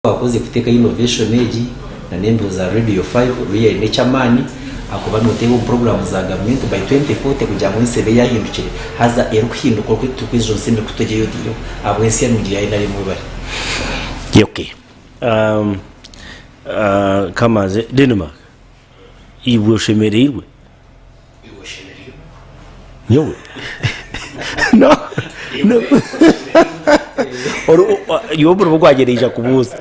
Wakoze kuteekaho innovation egi na n'embibo za Radio 5 really n'eky'amaani ahakuba nooteeba omu puroguraamu za gavumenti by 2040 kugira ngu ensi ebe yaahindukire haza erikuhinduka oku turikwija emikutu egi ei otaireho ahabw'ensi enungi ya NRM webare. Okay. Um, uh, kamanze Denmark iwe oshemereirwe Iwe oshemereirwe? Nyowe? No, no. Oru- o- Iwe omurimo gwangye naija kubuuza.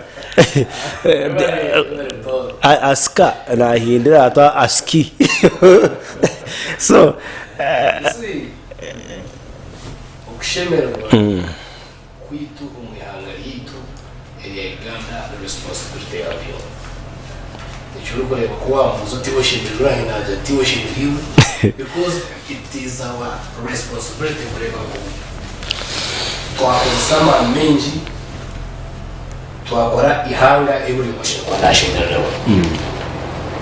A- Asika nahindura ata asiki. So, You see, okushemererwa kwaitu omu ihanga ryaitu erya Uganda ni responsibility ya buri omwe. Nikyo orikureeba ku wambuuza oti oshemereirwe nanye nagira nti oshemereirwe because it is our responsibility kureeba ngu twakozesa amaani maingi twakora ihanga eri buri omwe ashemereire kuba nashemerererwa.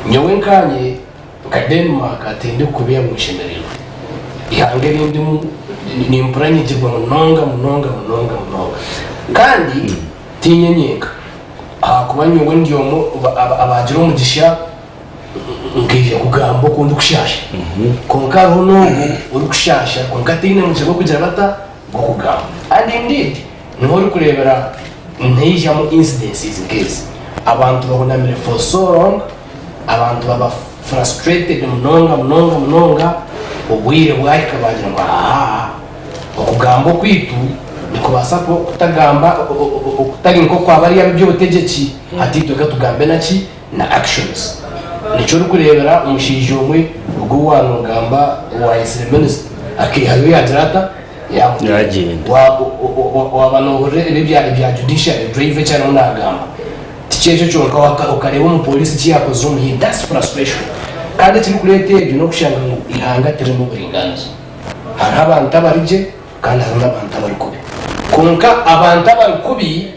Nyowe nkanye Nka Denmark tindikukubiha ngu nshemereirwe. Eihanga eri ndimu nimpurira nyigirwe munonga munonga munonga munonga. Kandi tiinye nyenka ahakuba nyowe ndi omwe abaagira omugisha nkaija kugamba oku ndikushaasha. Kwonka hariho n'ogwo orikushaasha kwonka ataine mugisha gw'okugira bata? Gw'okugamba. And indeed niho orikureebera nihaijamu incidences nk'ezi. Abantu bahunamire for so long. Abantu baba frustrated munonga munonga munonga, obwire bwahika bagira ngu ahaa, okugamba okwaitu nikubaasa kuba okutagamba okutari nk'okwa bariya ab'eby'obutegyeki, hati itwe ka tugambe na ki? Na actions. Nikyo orikureebera omushaija omwe ogu owaaba nogamba owayetsire minisita akaihayo yaagira ata? Yaamuteera. Yaagyenda. Waaba noohurira ebi ebya judiciary, driver eki arimu naagamba. Tikyekyo kyonka okareeba omupoliisi eki yaakozire omuhimbi, that's frustration. Kandi ekirikureeta ebyo n'okushanga ngu eihanga tiririmu buringaaniza. Hariho abantu abari gye kandi hariho n'abantu abari kubi. Kwonka abantu abari kubi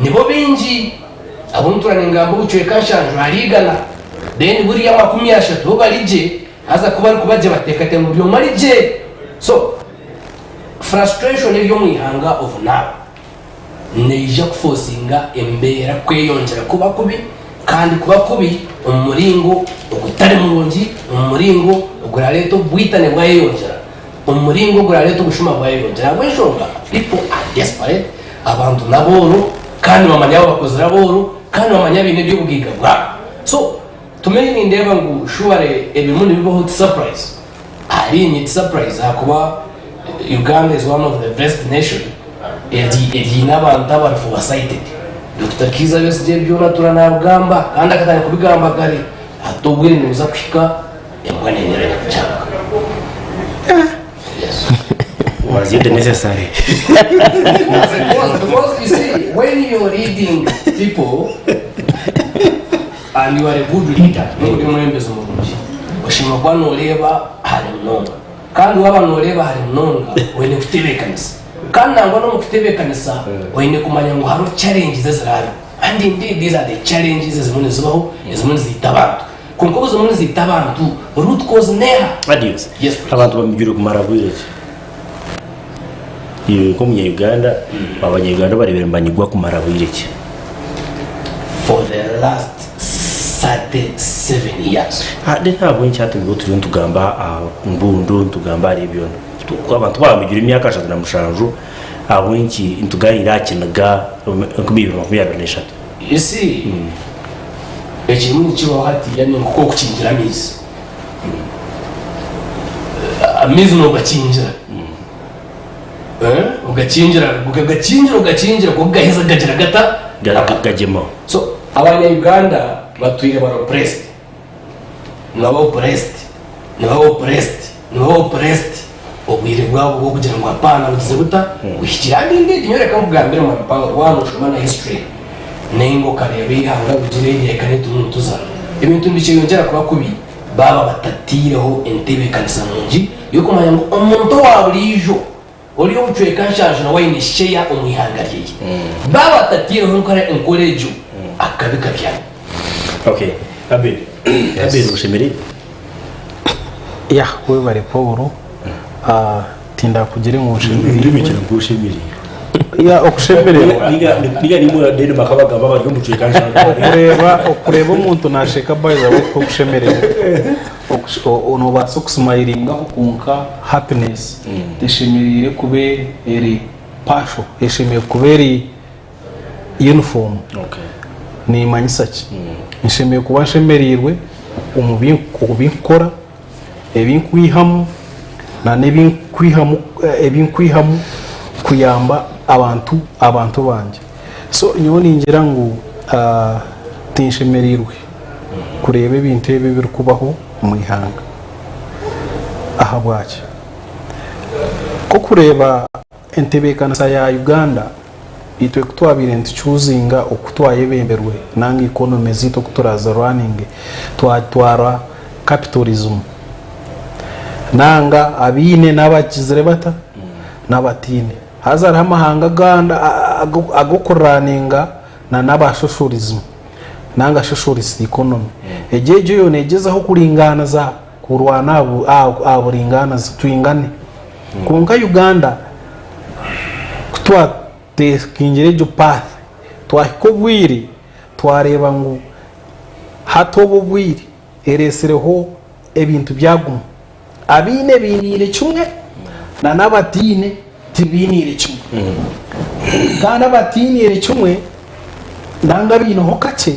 nibo baingi. Abu ntuura ningamba obucweka nshanju ahari igana, then buriya 30 bo bari gye, haza ku barikuba gye bateekateeka ngu buri omwe ari gye. So frustration eri omu ihanga of now. Neija kufosinga embeera kweyongyera kuba kubi kandi kuba kubi omu muringo ogutari murungi, omu muringo ogurareeta obwitane bwayeyongyera, omu muringo ogurareeta obushuma bwayeyongyera. Ahabw'enshonga people are desperate, abantu n'abooro kandi nibamanya abu bakozire abooro kandi nibamanya baine eby'obugaiga bwabo. So to me nindeeba ngu surely ebirimu nibibaho ti surprise. Ahariinye ti surprise ahakuba Uganda is one of the best nation eriine abantu abari foresighted. Dokita Kiiza Besigye byona atura nabigamba kandi akatandika kubigamba kare hati obwire nibuza kuhika embwa nenyera nyakukyanga. Yes. Was it necessary? Because you see, when you're leading people And you are a good leader, n'obu ori omwebembezi murungi, oshemereire kuba nooreeba hare munonga. Kandi waaba nooreeba hare munonga, oine kutebeekanisa. Kandi nangwa n'omu kutebeekanisa, oine kumanya ngu hariho challenges eziraabeho. And indeed these are the challenges ezimwe nizibaho, ezimwe niziita abantu. Kwonka obu zimwe niziita abantu, root cause n'eha? Adios. Yes, please. Abantu bamigire kumara bwire ki? Iwe nk'omunya-Uganda, Abanya-Uganda bareebire nibanyigwa kumara bwire ki? For the last 37 years. Then ahabw'enki hati nibwo turiyo nitugamba aha mbundu, nitugamba ahari ebyo byona? Abantu baamigire emyaka 37, ahabw'enki nitugaaniira aha kiniga 2023? You see, ekirimu nikibaho hatiiya ni nk'okukingira amaizi. Amaizi noogakingira. Ogakingira, ogakingira, ogakingira kwonka gaheza gagira gata? Gagyemaho. So abanya Uganda batwire bari oppressed. Nibaba oppressed, nibaba oppressed, nibaba oppressed obwire bwabo bw'okugira ngu apaana bugize buta? Buhikire. And indeed nyowe reka nkugambire mwami Paul, waaba noshoma na history nainga okareeba eihanga Bugire erihika n'eturimu nituza, ebintu nibikyeyongyera kuba kubi. Baaba batataireho entebeekanisa nungi y'okumanya ngu omuntu owa buriijo ori obucweka nshanju nawe aine share omu ihanga ryeye. Baaba batataireho enkora egyo, akabi kabyami. Okay, Abel, Abel oshemereirwe? Yah webare Paul, tindakugire ngu nshemereirwe. Ndimikira ngu oshemereirwe. Ya okushemererwa. Ninga nimwe then bakabagamba bari omu kicweka nshanju. Okureeba okureeba omuntu nasheka by the way tikwokushemererwa. Nobaasa okusimayiringaho kwonka happiness teshemereire kuba eri partial, eshemereire kuba eri uniform. Nimanyisa ki? Nshemereire kuba nshemereirwe omu binkukora. Ebinkwihamu na n'ebinkwihamu ebinkwihamu kuyamba abantu abantu bangye. So nyowe ningira ngu tinshemereirwe kureeba ebintu ebi ebirikubaho omu ihanga. Ahabwaki? Nk'okureeba entebeekanisa ya Uganda itwe ku twabaire nitucuuzinga oku twayebemberwe nanga economy zaitu oku turazirwaninge twatwara capitalism nanga abaine n'abakizire bata n'abataine haza hariho amahanga agandi ag'okurwaninga na n'aba socialism nanga socialist economy egyo egyo yo negyezaho kuringaniza kurwana aha buringaniza twingane kwonka Uganda ku twatekingire egyo path twahika obwire twareeba ngu hati obu obwire eretsireho ebintu byaguma abaine bainiire kimwe na n'abataine tibainiire kimwe kandi abatainiire kimwe nanga abaineho kakye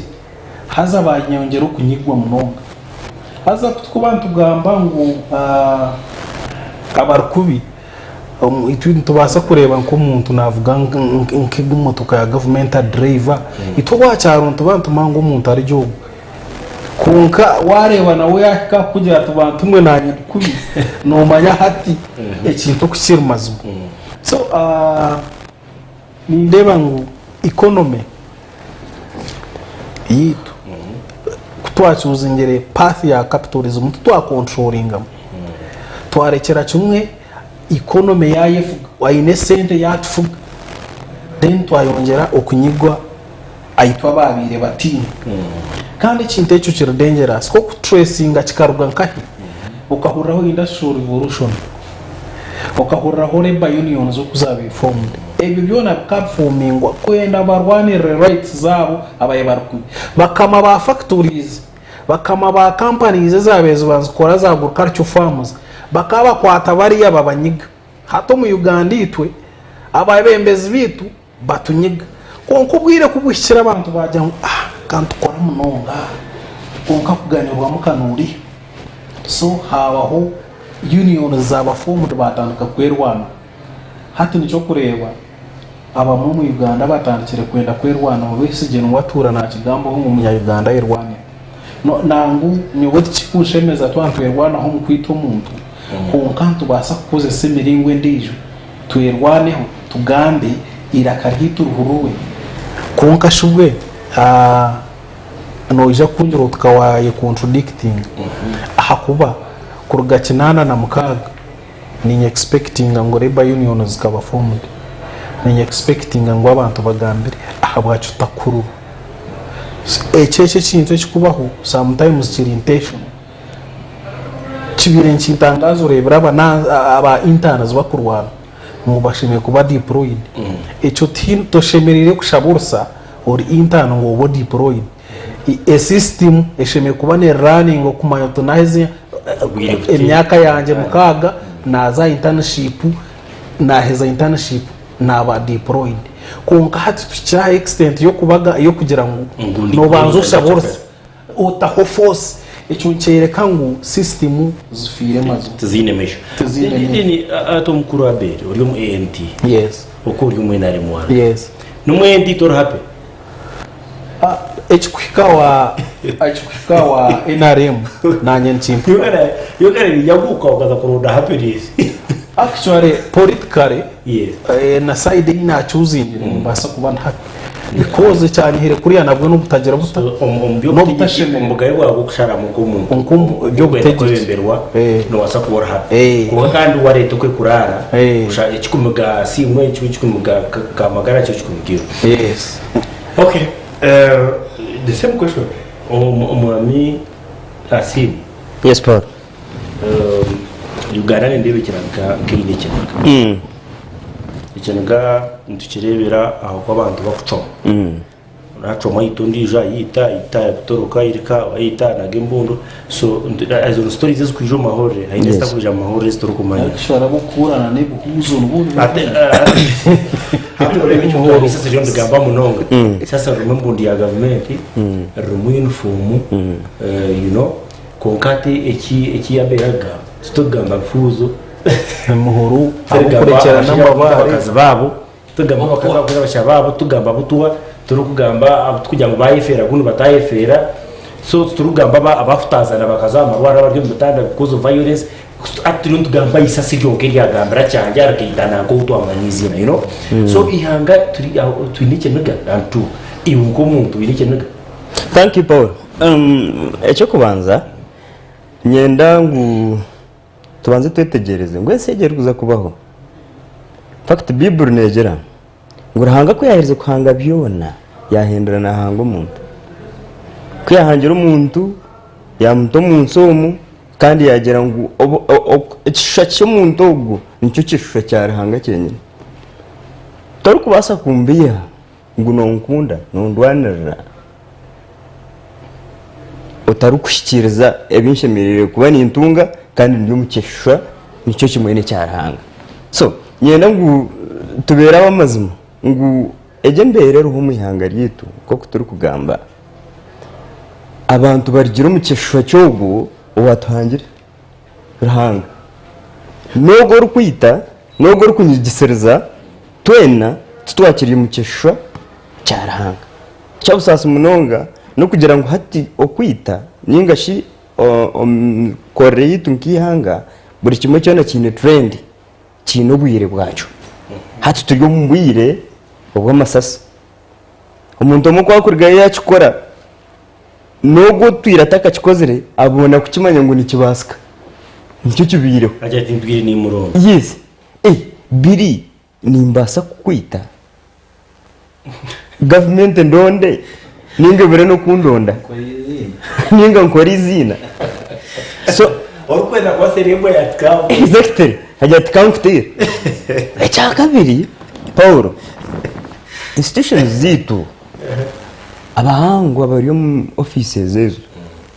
haza banyongyera okunyigwa munonga. Haza ku turikuba nitugamba ngu abarikubi, itwe nitubaasa kureeba nk'omuntu naavuga nk'emotoka ya gavumenti adriver, itwe owa kyaro nituba nitumanya ngu omuntu ari gye ogwo. Kwonka waareeba nawe yaahika kukugira ati bantu mwe naanye ndi kubi, noomanya hati ekintu oku kiri mazima. So nindeeba ngu economy yaitu ku twakyuzingire path ya capitalism titwakontrolingamu twarekyera kimwe economy yayefuga aine esente yatufuga then twayongyera okunyigwa aitwe ababaire bataine kandi ekintu ekyo kiri dangerous kokuturesinga kikaruga nkahi okahuriraho industrial revolution Okahuriraho labour unions oku zabaire formed. Ebyo byona bikafomingwa kwenda barwanirire rights zaabo ababaire bari kubi. Bakama ba factories, bakama ba companies ezabaire ziba nizikora za agriculture farms bakaba bakwata bariya babanyiga. Hati omu Uganda itwe abebembezi baitu batunyiga. Kwonka obwire ku buhikire abantu bagira ngu ah ka nitukora munonga kwonka kuganyirwamu ka nooriha. So haabaho unions zaaba formed baatandika kwerwanaho. Hati nikyo orikureeba abamwe omu Uganda batandikire kwenda kwerwanaho. Besigye niwe atuura naakigambaho ngu omunya Uganda ayerwanire. Nangu nyowe tikikunshemeza twaba nitwerwanaho omu kwita omuntu kwonka nitubaasa kukozesa emiringo endiijo Twerwaneho tugambe, eiraka ryaitu rihururwe. Kwonka shi bwe noija kungira oti ka waayekontradictinga ahakuba kuruga 86 ninye expectinga ngu labour union zikaba formed, ninye expectinga ngu abantu bagambire ahabwaki tutakuhururwa. Eki ekyo ekintu ekikubaho sometimes kiri intentional. Kibaire nikintangaaza oreebire aba interns bakurwana ngu bashemereire kuba deployed. Ekyo toshemereire kushaba orusa ori intern ngu obe deployed. Esystem eshemereire kuba ne running okumanya oti naheza emyaka yangye mukaaga naaza aha internship, naheza internship naba deployed. Kwonka hati tuhikire aha extent y'okugira ngu nobanza oshabe orusa. Otaho force. Ekyo nikyoreka ngu system zifiire mazima. Tiziine maisho. Tiziine maisho. Then ati omukuru Abel ori omu ANT. Yes. Oku ori omu NRM wanu. Yes. N'omu ANT tori happy? Ah, ekikuhika wa ekikuhika wa NRM nanye nikimpika. Yokare yaguka okaza kuronda happiness. Actually politically Yes. eh, na side ei nakyuzingire nimbaasa kuba ndi happy. Because ekyanyihire kuriya nabwo n'obutagira buta n'obutashemererwa. Omugabe bwawe bw'okusharamu nk'omuntu Nk'omu- orikwenda by'obutegyeki. kwebemberwa Eh. nobaasa kuba ori happy Eh. kwonka kandi wareeta okwe kuraara Eh. kusha ekikumi ga Asiimwe ekikumi ekikumi ga ga Magara ekyo ekikumi ga iwe. Yes. Okay, the same question omwami Asiimwe. Yes Paul. Uganda nindeeba ekiraga nk'eine ekiniga. Ekiniga nitukireebera aha ku abantu bakucwamu. Nacwamu aita ondiijo, ayeita, aita atoroka airika, aita anaga embundu. So ezo ni stories ezirikwija omu mahurire haine ezitarikwija omu mahurire ezi turikumanya. Arikusharamu kukuurana n'ebihuuzo nibwo Hati oreeba ekyo isasi ririyo nirigamba munonga. Isasi ririmu embundu ya gavumenti, ririmu yunifoomu, you know, kwonka hati eki eki yabeire arikugamba titurikugamba bihuuzo. Emihoro Turikugamba abarikurekyera abashaija abarikuta n'amabaare. abakazi baabo, turikugamba abakazi abarikuta abashaija baabo, turikugamba butwa, turikugamba abu turikugira ngu bayefeera kunu batayefeera. So titurikugamba aba abakutaazana bakaza aha marwariro abari omu bitanda because of violence. Hati turiyo nitugamba isasi ryonka eryagambira Kyangya rikaita nanka ou twamanya eiziina you know. So eihanga turi aho twine ekiniga and iwe nk'omuntu oine ekiniga. Thank you Paul. Eky'okubanza niinyenda ngu tubanze twetegyereze ngu ensi egi erikuza kubaho. In fact Baiburi neegira ngu Ruhanga ku yaaherize kuhanga byona, yaahindura naahanga omuntu. Ku yaahangire omuntu, yaamuta omu nsi omu kandi yaagira ngu ekishusha ky'omuntu ogwo nikyo kishusha kya Ruhanga kyenyine. Torikubaasa kumbeiha ngu nonkunda, nondwanirira otarikuhikiiriza ebi nshemereire kuba nintunga kandi ndi omu kishusha nikyo kimwe n'ekya Ruhanga. So niinyenda ngu tubeere ab'amazima ngu egi embeera eriho omu ihanga ryaitu nk'oku turikugamba, abantu barugire omu kishusha ky'ogwo owaatuhangire, Ruhanga. N'ogwo orikwita, n'ogwo orikunyigisiriza, twena titwakiri omu kishusha kya Ruhanga. Eky'obusaasi munonga n'okugira ngu hati okwita nainga shi omu mikorere yaitu nk'eihanga, buri kimwe kyona kiine trend, kiine obwire bwakyo. Hati turi omu bwire obw'amasasi. Omuntu omwe ku arikurugayo yaakikora, n'ogwo otwire atakakikozire abona kukimanya ngu nikibaasika. Nikyo kibaireho. Agira ati ntwire nimuronda. Yes. Eh, biri Nimbaasa kukwita? Gavumenti endonde ninga ebure n'okundonda ninga nkore eiziina. So Orikwenda kuba serebu yatikamu. Exactly. Agira ati kankuteere. Ekyakabiri, Paul, institutions zaitu abahangwa abari omu offices ezo,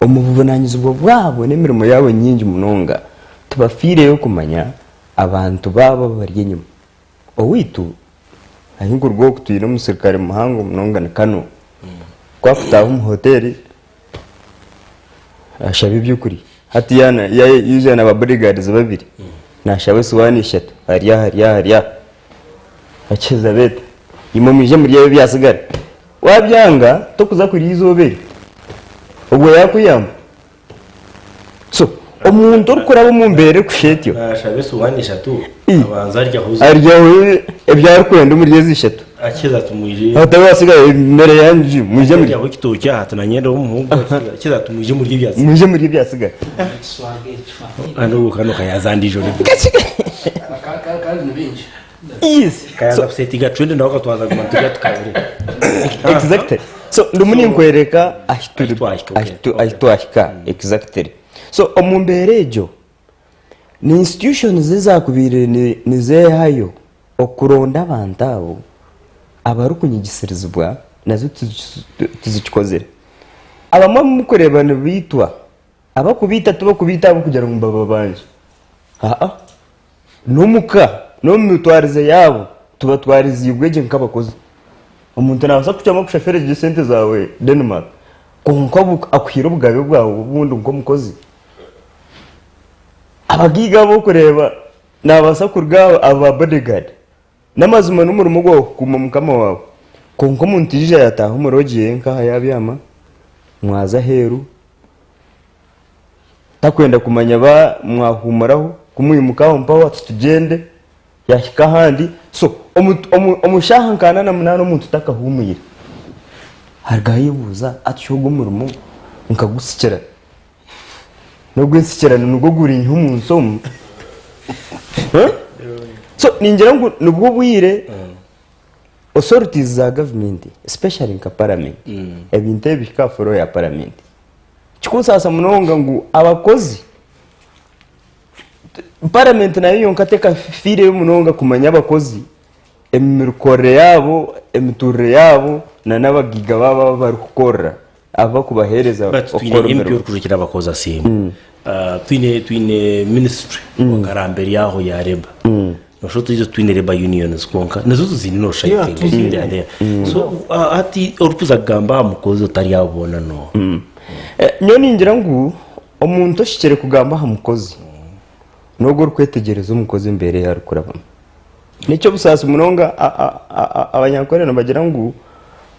omu buvunanyizibwa bwabo n'emirimo yaabo nyingi munonga, tibafiireyo kumanya Abantu baabo ababari enyima. Owaitu ahi nkuruga oku twine omusirikare muhango munonga ni Kano. Ku akutaaha omu hoteeri ashaba ebyokurya. Hati yaija na ba bodyguards babiri nashaba esuwaani ishatu arya arya arya akiheza beeta imwe mwije murye ebi ebyasigara. Wabyanga tokuza kurya eizooba eryo obwo yakuyamba. So omuntu orikuraba omu mbeera erikushusha etyo Naashaba esuwaani ishatu Ii. abanza aryaho zimwe. aryaho ebi arikwenda omuri ezi ishatu Akiza ati mwije hataba hasigaye emere yanyu mwije murye aryaho ekitookye aha ati nanye ndiho omuhogo akiza ati mwije murye ebyasigara. mwije murye ebyasigara Kandi obwo kano kayaza ndiijo level. Kandi ni bingi. Yes. Kayaza kusetinga trend nawe akatwaza kuguma niturya tukabure. Exactly. So ndimu ninkwereka ahi turi Ahi twahika, okay. ahi tu- ahi twahika exactly. So omu mbeera egyo ni institutions ezakubaire ni- nizeehayo okuronda abantu abo abarikunyigisibwa nazo tizi- tizikikozire. Abamwe abu murikureeba nibaitwa, abakubaita tibakubaita ahabw'okugira ngu nibababanja. Aa. N'omuka, n'omu mitwarize yaabo, tubatwariziibwe gye nk'abakozi. Omuntu naabaasa kukucwamu akushashure gye esente zaawe Denmark, kwonka akuhaire obugabe bwawe obundi nk'omukozi. Abagaiga abu orikureeba naabaasa kuruga aha ba bodyguard. N'amazima n'omurimo gwawe kukuuma mukama waawe. Kwonka omuntu yaija yaataaha omu lodge ye nk'aha yaabyama, mwaza aheeru, Takwenda kumanya ba mwahuumuraho, ku mwimuka aho mpaho ati tugyende, yaahika ahandi. So omu shaaha nka ana na munaana omuntu takahuumwire. Aruga ayebuuza ati shi ogu omurimo nkagusikira? N'ogw'ensikirano nigwo gurinyiha omu nsi omu? So ningira ngu nibwo bwire authorities za gavumenti especially nka parliament, ebintu ebi bihike aha floor ya parliament. Kikunsaasa munonga ngu abakozi, paramenti nayo yonka tekafiireyo munonga kumanya abakozi. Emikorere yaabo, emiturire yaabo na n'abagaiga baabo abu barikukorera abu barikubaheereza But twine okukora MP emirimo. orikujwekyera abakozi asiimwe. Twine twine ministry wakaramba eri aho ya labour. Noshusha oti itwe twine labour unions kwonka nazo tuziine noshusha I Yeah, think tuziine. they are there. So hati orikuza kugamba aha mukozi otari abo boona n'oha? Nyowe ningira ngu omuntu ohikire kugamba aha mukozi n'ogwo orikwetegyereza omukozi embeera ei arikurabamu. N'eky'obusaasi munonga Abanyankore nibagira ngu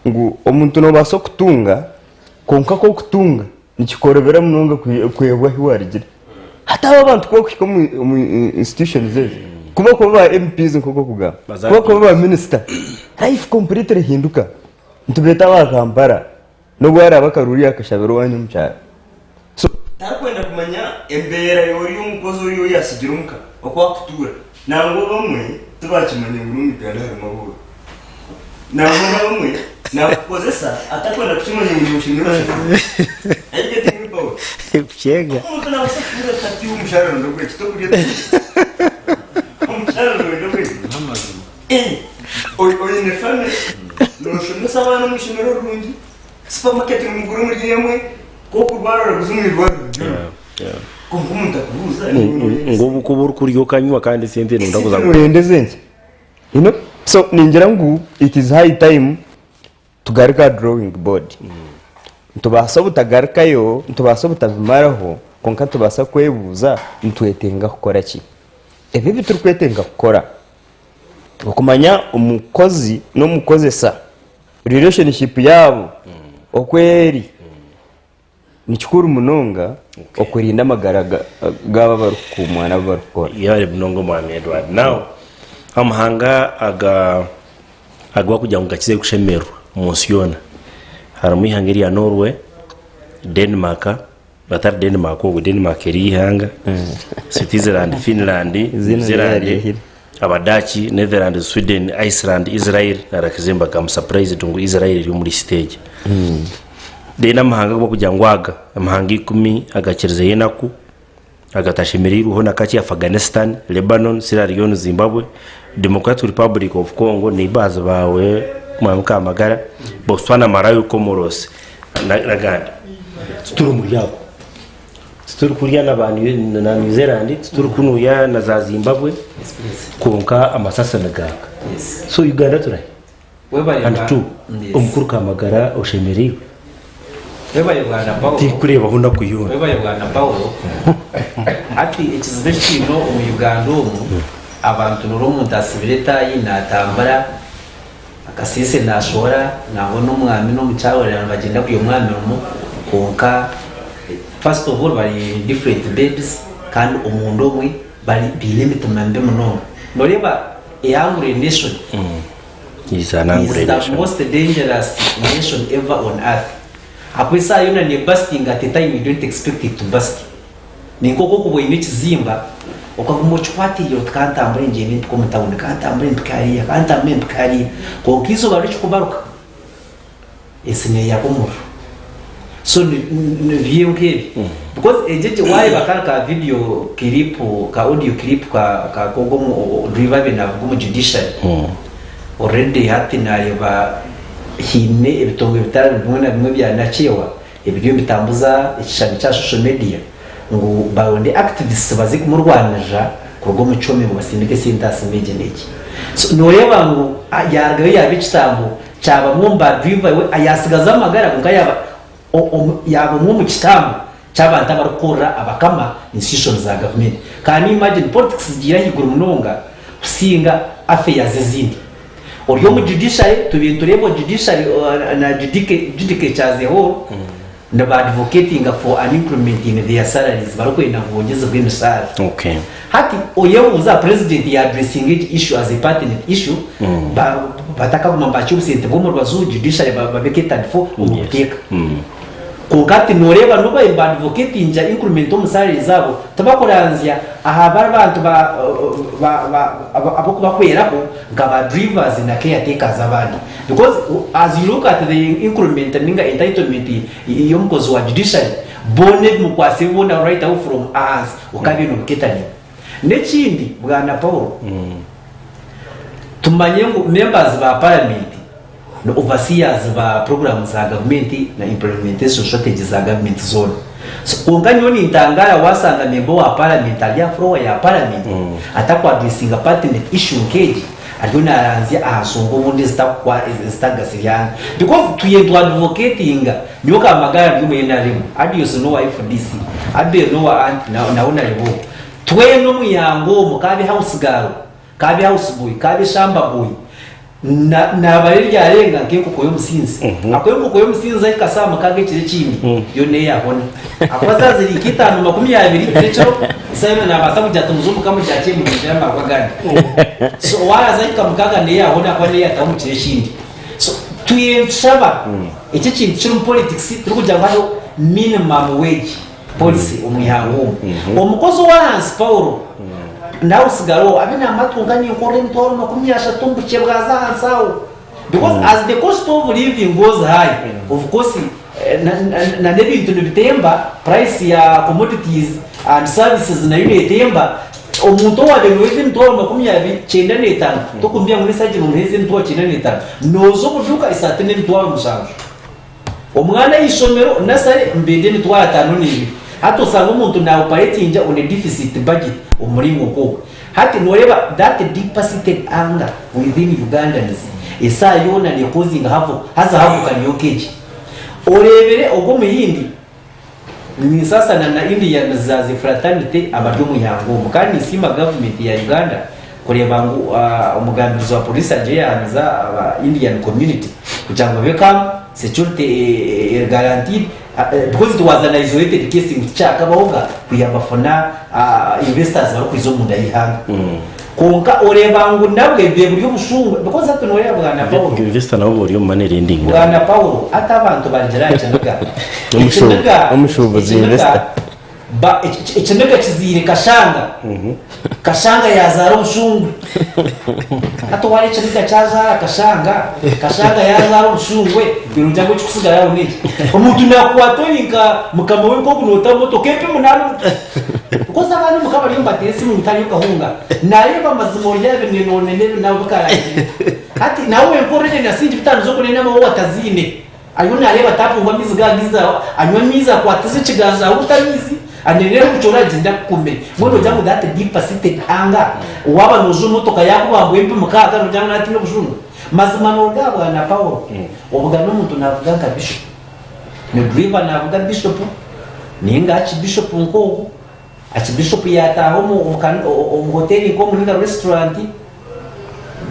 ngu omuntu noobaasa okutunga kwonka ku okutunga nikikworobera munonga kwebwa ahu waarugire. Hati abo abantu ku barikuhika omu institutions ezi, ku barikuba ba MPs nk'oku orikugamba, ku barikuba ba minisita, life completely ehinduka. Nitubeeta aba Kampala n'obu araabe akaruru yaakashabira owaanyu omu kyaro. So tarikwenda kumanya embeera y'oriya omukozi oriya ou yaatsigire omuka oku arikutuura. Nangwa abamwe tibakimanya ngu n'omu Uganda harimu abooro. Nangwa n'abamwe naakukozesa atarikwenda kukimanya ngu nooshemererwa oshemeriirwe. Are you getting me Paul? Kukyega. Omuntu naabaasa kukubuuza ati hati iwe omushaara nindagura ki? Tokurya tokurya. Omushaara nooyenda gweki? Eh, oine family, nooshomesa abaana omu ishomero rirungi, Supermarket nimugura omuri emwe, ku okurwara oraguza omu irwariro ryona. Kwonka omuntu akubuuza Ngu obu kuba orikurya okanywa kandi esente nonda kuza Esente noyenda ezenki? You know? So ningira ngu it is high time tugaruke aha drawing board. Nitubaasa obutagarukayo, nitubaasa obutabimaraho, kwonka nitubaasa kwebuuza nitwetenga kukora ki? Ebi ebi turikwetenga kukora, okumanya omukozi n'omukozesa Relationship yaabo oku eri nikikuru munonga okurinda amagara gaabo abarikukuumwa n'abu barikukora. Yebare munonga omwami Edward. Now amahanga aga agu barikugira ngu gakizeyo kushemererwa omu nsi yoona harimu eihanga erya Norway, Denmark, Batari Denmark obwo Denmark eri eihanga, Switzerland, Finland, New Zealand, Abadaaki, Netherlands, Sweden, Iceland, Israel na Luxembourg. I'm surprised ngu Israel eri omu list egi. Then amahanga agu barikugira ngu aga, amahanga ikumi agakirizeyo enaku, agatashemereirweho na kakye, Afghanistan, Lebanon, Sierra Leone, Zimbabwe, Democratic Republic of Congo, neighbours baawe Mwami Kamagara, Botswana, Malawi, Comoros n'agandi. Tituri omuri ago. Tituri kurya na ba na New Zealand, tituri kunuya na za Zimbabwe, kwonka amasasi nigaaka. So Uganda turahi? And two, omukuru Kamagara oshemereirwe? Tinkureebaho naku yoona. Webare bwana Paulo. Hati ekizibu eki twine omu Uganda omu, abantu noreeba omuntu asibire etaayi natambura, Akasiise naashohora nangwa n'omwami n'omukyara oreeba nibagyenda kurya omu aha mirimo kwonka first of all bari in different beds kandi omunda omwe bari baine emitima mibi munonga. Nooreeba a hungry nation Is an angry is the nation. most dangerous nation ever on earth. Ahakuba esaaha yoona neebastinga at a time you don't expect it to bust. Ni nk'oku okuba oine ekizimba okaguma okikwatiriire oti ka ntambure ngyende mpike omu tawuni, ka ntambure mpike hariya, ka ntambure mpike hariya. Kwonka eizooba rikikubaruka, ensi neeyaka omuriro. So nibyo nk'ebyo. Because egyo egyo waareeba kari ka video clip, ka audio clip ka ka k'ogwo omu driver abaire naavuga omu judiciary, already hati naareeba haine ebitongore bitari bimwe na bimwe bya nakyewa Ebiriyo nibitambuza ekishushani kya social media ngu baronde activists baze kumurwanirira kuruga omu kihome ngu basindike esente aha simu egi n'egi. So noreeba ngu yarugayo yaba ekitambo kya bamwe omu ba driver we yasigaza amagara kwonka yaba yaba omwe omu kitambo ky'abantu abarikukorera abakama institutions za gavumenti. Can you imagine politics zigiire ahaiguru munonga kusinga affairs ezindi. Ori omu judiciary tubaire nitureeba judiciary na judicature as a whole niba advocatinga for an increment in their salaries barikwenda ngu bongyezebwe emishaara. Okay. Hati oyebuuza president ya addressinga egi issue as a pertinent issue ba, batakaguma nibakya obusente bw'omu rubaju judiciary babe catered for omu buteeka. Kwonka hati nooreeba n'obu baabaire niba advocatinga increment omu salaries zaabo, tibakuranzya aha bari bantu ba, ba, ba, ab'okubahweraho nka ba drivers na caretakers abandi. Because as you look at the increment ninga entitlement y'omukozi wa judiciary, boona ebimukwatsire boona right aho from ahansi okabiine obuketane. N'ekindi Bwana Paul, Tumanye ngu members ba parliament ni overseers ba program za gavumenti na implementation strategy za gavumenti zoona. So kwonka nyowe nintangara wasanga member wa parliament ari aha floor ya parliament ataku addressinga pertinent issue nk'egi ariyo naranzya aha nshonga obundi ezitakugasira ihanga because twiine nitu advocatinga nyowe Kamagara ndi omu NRM, Adios n'owa FDC, Abel n'owa anti nawe nareeba ogu. Twena omu ihanga omu kaabe house girl, Kaabe house boy, kaabe shamba boy, na nabara eryarenga nk'enkoko y'omusinzi. Ahakuba enkoko y'omusinzi ahika saaha mukaaga ekiro ekindi, yo neeyahona. Ahakuba zaaza ziri nk'itaano 20 z'ekiro, esaaha yoona naabaasa kugira ati muze omuka mugyakye munyongyere amarwa agandi. So waaza ahika mukaaga neeyahona ahakuba neeyataho omu kiro ekindi. So twine nitushaba eki ekintu kirimu politics turikugira ngu hariho minimum wage. Policy omu ihanga omu. Omukozi ow'ahansi Paulo nawe osigara abe namatu nka ninkorera emitwaro 30 omu bukye bwaza ahansi aho because as the cost of living goes high of course na n'ebintu nibitemba price ya commodities and services nayo netemba omuntu owabaire noheza emitwaro 95 tokumbwira ngu n'esaaha egi nomuheza emitwaro 95 noza omu duuka esaati n'emitwaro 7. Omwana aha ishomero, nursery, nibenda emitwaro 52. Hati osanga omuntu na operatinga on a deficit budget omu muringo nk'ogwo. Hati noreeba that deeper seated anger within Ugandans esaaha yoona ne causinga havoc haza havoc niyo nk'egi. Oreebire ogwo omuhindi Ninsasana na Indians za zi fraternity abari omu ihanga omu kandi ninsiima government ya Uganda kureeba ngu omugambirizi wa police agiire yahamiza aba Indian community kugira ngu babe calm, security eri guaranteed because it was an isolated case ngu tikyakabahoga kwiha bafuna investors barikwiza omunda y'eihanga. Kwonka oreeba ngu nabwe bibe buri obushungwe because hati noreeba bwana Paulo. Investor nabo bori omu money lending nabo. Bwana Paulo hati abantu barigira aha kiniga. Ekiniga Omushuubuzi ekiniga investor. ba ekiniga kizaire kashanga. Kashanga yazaara obushungwe. Hati wareeba ekiniga kyazaara kashanga, kashanga yazaara obushungwe, nogira ngu ekirikusigara aho n'eki? Omuntu nakukwata ori nka mukama we nk'ogu noota motoka empi munaana omu. Because abandi omuka bariyo nibateera esimu ngu tariyo kahunga. Nareeba amazima ori abinenoonene ebi nawe bikarangirira. Hati nawe wenka already na siringi bitaano z'okunena amawe ataziine. Ariyo nareeba tapu ngu amaizi gagiza anywe amaizi akwatize ekiganza ahuute amaizi anenere omukyoro agyende akukumire. Mbwenu nogira ngu that deeper seated anger waaba noza omu motoka yakubambwa empi mukaaga nogira ngu natiina obushungu? Mazima noruga aha bwana Paul obugane omuntu navuga nka bishop. Ni driver navuga bishop ninga archbishop nk'ogu. Archbishop yataaha omu omu hoteri nk'omu ninga restaurant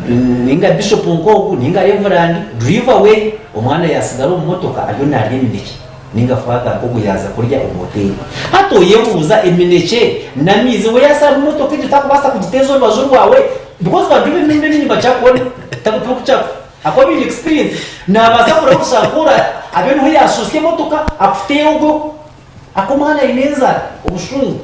ninga bishop nk'ogu ninga reverand driver we omwana yasigara omu motoka ariyo narya eminekye ninga father nk'ogu yaza kurya omu hoteri. Hati oyebuuza eminekye n'amaizi we yasanga emotoka egyo takubaasa kugiteeza orubaju rwawe because ba driver emirundi emingi nibakira tibakukira ahakuba baine experience nabaasa kurahusha nk'ora abe niho yashoosya emotoka akuteere ogweho. Aku omwana aine enzara, obushungu.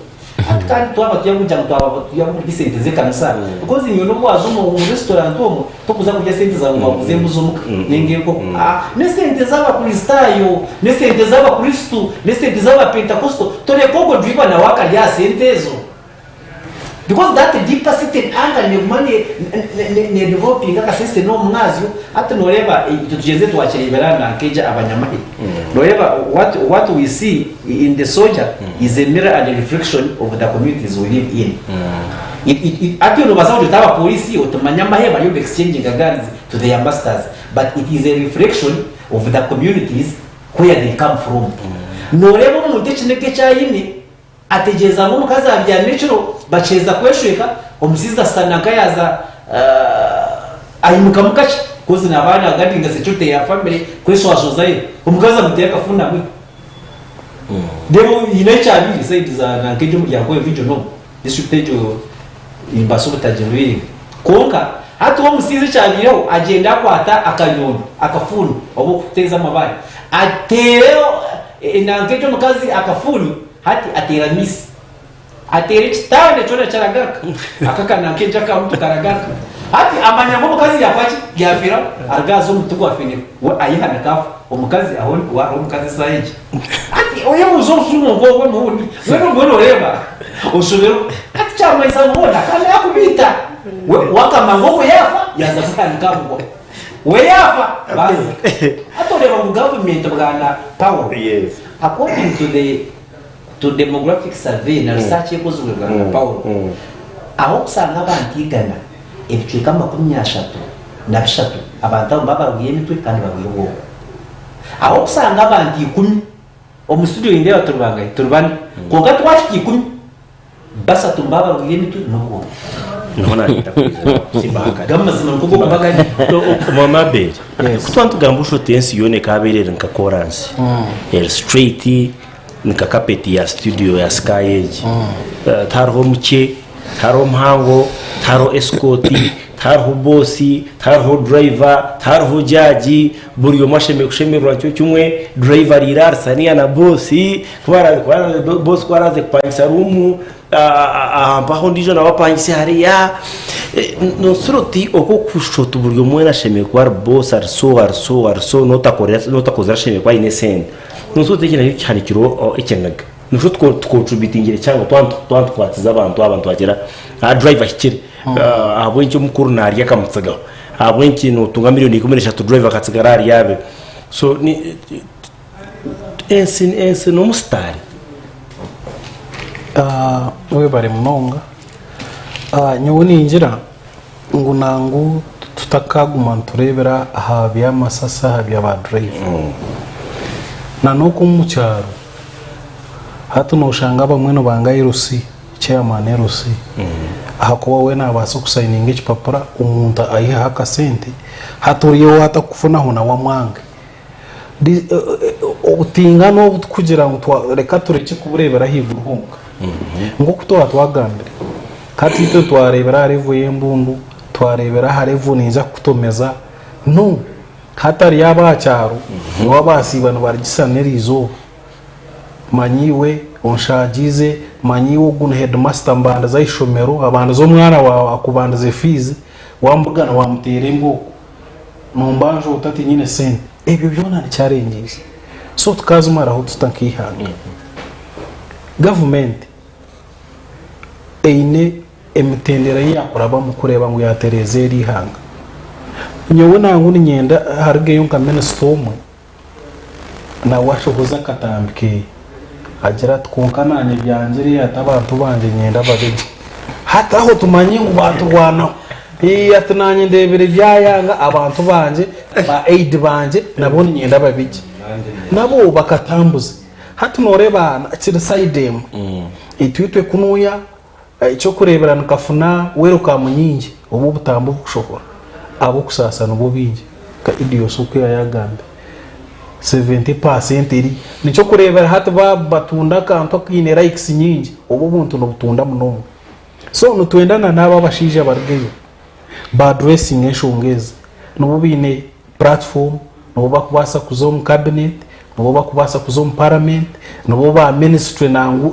Hati kandi twaba turi kugira ngu twaba turi kurya esente z'ekanisa because nyowe n'obu waaza omu restaurant omwo tokuza kurya esente zaawe ngu waguza embuzi omuka ninga enkoko. Aa n'esente z'Abakristaayo, n'esente z'Abakristo, n'esente z'Abapentekosto. Toreka ogwo driver nawe akarya aha sente ezo. Because that deeper seated anger neguma ne ne ne developinga akasese n'omumwazyo hati noreeba itwe tugyenzire twakireebera na nk'egya abanyamahe noreeba what what we see in the soldier is a mirror and a reflection of the communities we live in It- it- it- hati nobaasa kugira oti abapolisi oti manya amahe bariyo niba exchanginga guns to their masters but it is a reflection of the communities where they come from noreeba omuntu ekiniga eki aine Ategyereza ngu omukazi abyame ekiro, bakyeza kweshweka, omusaiza ashushana nka yaaza aimukamu kakye coz naaba na guardinga security ya family kweshwashwazayo, omukazi amuteera akafuni amwita. Then haine ekyabaire side za nanka egyo omuri Ankole region omu, district egyo nimbaasa obutagireeba. Kwonka hati we omusaiza ekyabaireho agyenda akwata akanyombi, akafuni oba okuteeza amabaare, ateere Enanka egyo omukazi akafuni hati ateera miss ateera ekitanda kyona kyaragaruka aka akananka egyo aka mutu karagaruka hati amanya ngu omukazi yakwaki yafiraho aruga aza omuti gwa fenero we ayehanika afa omukazi aho hariho omukazi esaaha egi hati oyebuuza obushuma nk'obwo omuhundi mbwenu mbwenu oreeba oshoberwa hati kyamanyisa ngu hoona akaba nakubiita. We wakama ngu ogwo yaafa yaaza kutandika aha mugwa. We yaafa baaza. Hati oreeba ngu gavumenti bwana Paul Yes. according to the to demographic survey na research ekozirwe bwana Paul ahokusanga abantu igana ebicweka 33 abantu abo nibaba barwaire emitwe kandi barwaire obwongo. Ahokusanga abantu ikumi omu studio nindeeba turi bangahi? Turi bana kwonka twahika ikumi Basatu nibaba barwaire emitwe n'obwongo. Niho naayenda kwija simbahakana. G'amazima nikwo g'okuba gari. Mama Abel, ku twaba nitugamba osha oti ensi yoona ekaabaire eri nka koransi, eri straight nka kapeti ya studio ya Sky egi. Tihariho mukye, tihariho muhango, tihariho escort, tihariho boss, tihariho driver, tihariho jaji, Buri omwe ashemereire kushemererwa nikyo kimwe, driver ariire ahari saniya na boss, boss ku araaze kupangisa ruumu aha mpaho ondiijo nawe apangise hariya. Noogira oti oku orikushusha oti buri omwe weena ashemereire kuba ari boss ari so ari so ari so n'otakozire ashemereire kuba aine esente. Noogira oti eki nakyo kihanikire ekiniga. Nikyo tukontributingire kihango twaba nitukwatiza abantu aba nitubagira aha driver ahikire ahabw'enki omukuru naarya akamutsigaho. Ahabw'enki notunga milioni 13 driver akatsigara ahari abiri so ni ensi ensi n'omusitaari. Webare munonga. Nyowe ningira ngu nangu tutakaguma nitureebera aha by'amasasi aha bya ba driver. Na n'oku omu kyaro hati noshanga abamwe nibanga LC. Chairman LC ahakuba we nabaasa okusayininga ekipapura omuntu ayiheho akasente hati oriya owatakufunaho nawe amwange. Obutingana obu tikugira ngu reka turekye kubureebera ahaiguru honka. Nk'oku twaba twagambire hati itwe twareebera aha level y'embundu, twareebera aha level niija kukutomeza no hati hariyo aba aha kyaro nibo abaasiiba nibarigisana eriizooba. Manya iwe onshaagiize, manya iwe ogu ni heedimasita mbandize aha ishomero, abandize omwana waawe akubandize fiizi, waamubugana waamuteera embooko, nombanja ota tinyine sente. Ebyo byona ni challenges. So tukaazimaraho tuta nk'eihanga? Gavumenti eine emitendera ei yaakurabamu kureeba ngu yaatereeza eri ihanga. Nyowe nangwa niinyenda harugeyo nka minisita omwe Nawe ashohoza akatambi ke, agira ati, Kwonka naanye byangire ati abantu bangye niinyenda babe gye. Hati aho tumanye ngu baaturwanaho. Ii, ati naanye ndeebire byayanga, abantu bangye, ba aide bangye nabo niinyenda babe gye. Nabo bakatambuza. Hati nooreeba kiri side emwe. Itwe itwe kunuuya eky'okureebera nikafuna welcome nyingi obu obutambi obukushohora, ab'okusaasa nibo baingi. Nka Idios oku yaayagambire, 70% eri nikyo kureebera hati batunda akantu akaine likes nyingi, obwo obuntu nibutunda munonga. So nitwenda na n'abo abashaija barugeyo ba addressinge enshonga ezi. Nibo baine platform, nibo bakubaasa kuza omu cabinet, nibo bakubaasa kuza omu parliament, nibo ba ministry nangwa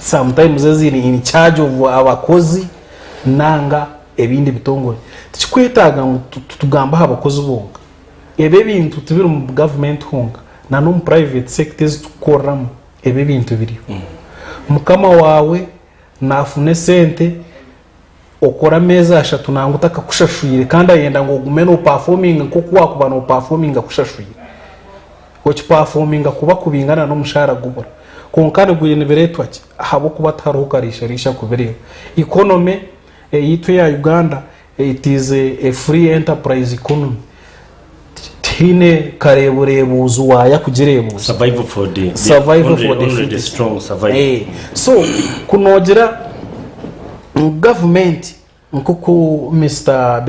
sometimes eziri in charge of abakozi nanga ebindi bitongore. Tikikwetaaga ngu tugambe aha bakozi bonka. Ebi ebintu tibiri mu gavumenti honka, na n'omu private sector ezi turikukoreramu ebi ebintu biriyo. Mukama waawe naafuna esente okore ameezi ashatu nangwa otakakushashwire kandi ayenda ngu ogume nopafominga nk'oku waakuba nopafominga akushashwire. Okipafominga kuba kubingana n'omushaara gubura. Kwonka nibireetwa ki? Ahabw'okuba tihariho kariishariisha kubireeba. Economy eyaitu eya Uganda it is a free enterprise economy. Tihaine kareebureebuuzi waaya kugireebuuza. Survival for the, the, Survival only, for the only the fittest. strong survive. So ku noogira ngu gavumenti nk'oku Mister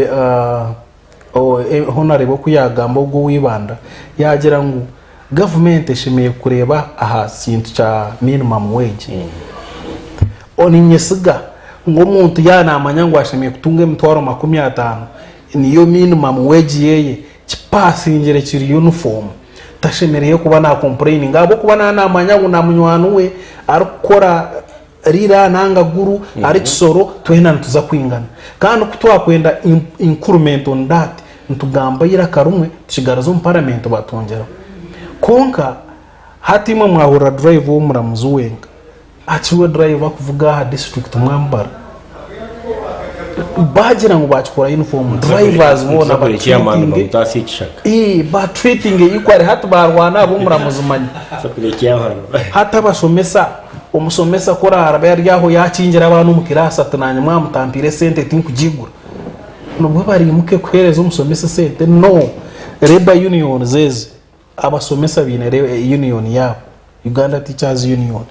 Honarebo oku yaagamba ogwo ow'eibanda, yaagira ngu gavumenti eshemereire kureeba aha kintu kya minimum wage. Niinyesiga ngu omuntu yaaba naamanya ngu ashemereire kutunga emitwaro 50 niyo minimum wage yeeye, kipaasingire kiri uniform, tashemereire kuba naakompureyininga ahabw'okuba naaba naamanya ngu na munywani we arikukora Lira nanga Gulu ari Kisoro twena nituza kwingana. Kandi ku twakwenda increment on that nitugamba eiraka rimwe tukigariza omu parliament batwongyeraho. Kwonka hati imwe mwahurira driver w'omuramuzi wenka ati iwe driver akuvuga aha district mwamubara? Baagira ngu baakikora uniform, drivers boona Nituza chairman batreatinge bamutaasya ekishaka. Ee, batreatinge equally hati baarwana ab'omuramuzi manya. Nituza kurya chairman. Hati abashomesa, omushomesa ku oraarabe ari aho yaakingira abaana omu kiraasi ati naanye mwamutampiire esente tinkugigura. Nibwo bariimuke kuheereza omushomesa esente? No! Labour unions ezi, abashomesa baine union yaabo, Uganda Teachers Union,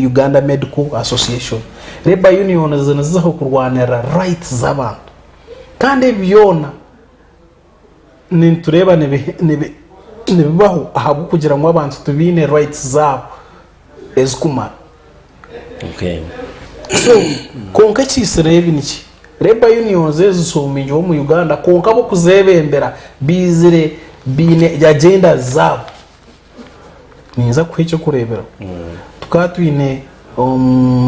Uganda Medical Association. Labour unions nizizaho kurwanirira rights z'abantu. Kandi ebi byona nitureeba nibibaho ahabw'okugira ngu abantu tibaine rights zaabo ezikumara. So kwonka ekiitsire ebi niki? Labour unions ezi zishuumiirwe omu Uganda kwonka ab'okuzebembera baizire baine agendas zaabo. Ninza kuha eky'okureeberaho. Tukaba twine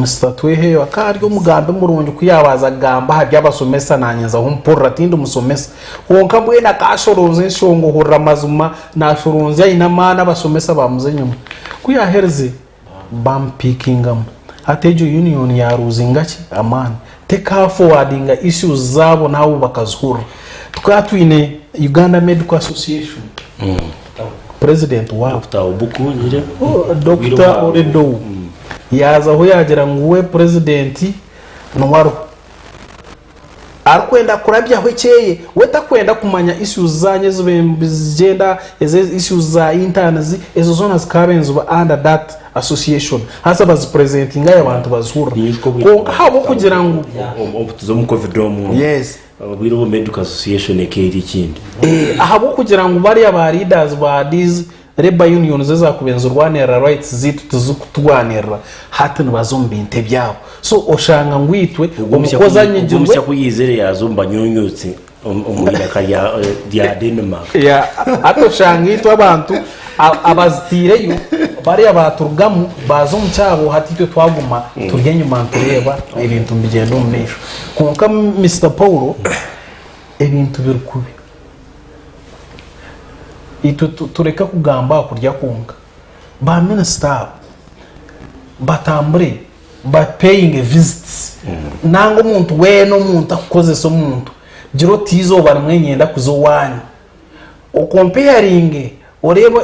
Mister Tweheyo akaba ari omugambi murungi ku yaabanza kugamba aha by'abashomesa naanye nzaho mpurira tindi mushomesa. Kwonka mbwenu akashoronzya enshonga ohurira amazima naashoronzya aine amaani abashomesa baamuza enyima. Ku yaaherize baamupiikingamu. Hati egyo union yaaruuzinga ki? Amaani. Tekaafowadinga issues zaabo naabo bakazihurira. Tukaba twine Uganda Medical Association. President waabo Dokita Obuku nyire. Dokita Oredou yaazaho yaagira ngu we president niwe ariho arikwenda kurabyaho ekyeye we takwenda kumanya issues zanyu ezigyenda issues za interns ezo zoona zikaba niziba under that association haza bazipresentinga abantu bazihurira kwonka ahabw'okugira ngu Obu tuza omu covid omu. Yes. Obwire obu Medical Association ekeera ekindi. Ahabw'okugira ngu bariya ba leaders ba these labour unions ezakubaire nizirwanirira rights zaitu tizikuturwanirira hati nibaza omu bintu ebyabo. So oshanga ngu itwe omukozi anyigirwe. Omusya ku yaizire yaaza omu banyunyutsi omu iraka rya Denmark. Yeah, hati oshanga itwe abantu abazitiireyo bariya baaturugamu baaza omu kyabo hati itwe twaguma turi enyima nitureeba ebintu nibigyenda omu maisho. Kwonka Mister Paul ebintu biri kubi. Itwe tureke kugamba aha kurya kwonka. Ba minisita abo batambure ba payinge visits nanga omuntu weena omuntu akukozesa omuntu gira oti eizooba rimwe niinyenda kuza owaanyu. Okompeyaringe oreebe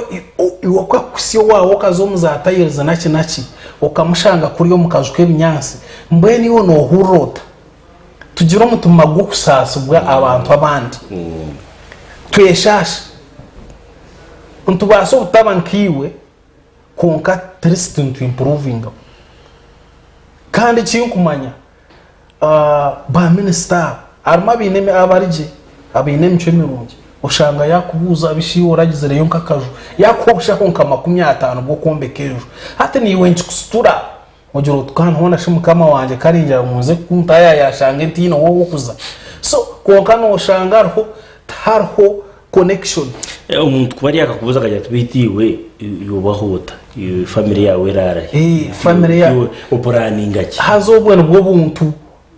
iwe oku akuhitsya owaawe okaza omu za tayirizi naki naki okamushanga kuriya omu kaju k'ebinyaatsi mbwenu iwe noohurira ota? Tugire omutima gw'okusaasibwa abantu abandi. Tweshaashe. Nitubaasa obutaba nkaiwe kwonka at least nitu improvingaho. Kandi ekinkumanya ba minisita aba harimu abaine abari gye abaine emicwe mirungi oshanga yakubuuza bishi iwe oragizireyo nk'akaju yakuha obushaho nka 50 bw'okwombeka enju hati naiwe nikikusitura ogira oti kandi hoona shi mukama wangye ka aringira ngu nze kuntaayaaya ashange ntaine ow'okuza so kwonka noshanga hariho tihariho connection. Omuntu kuba ari akakubuuza akagira ati beitu iwe obaho ota? Iwe family yaawe eraara hi? Family ya- Iwe opuraninga ki? Haza obwo nibwo buntu,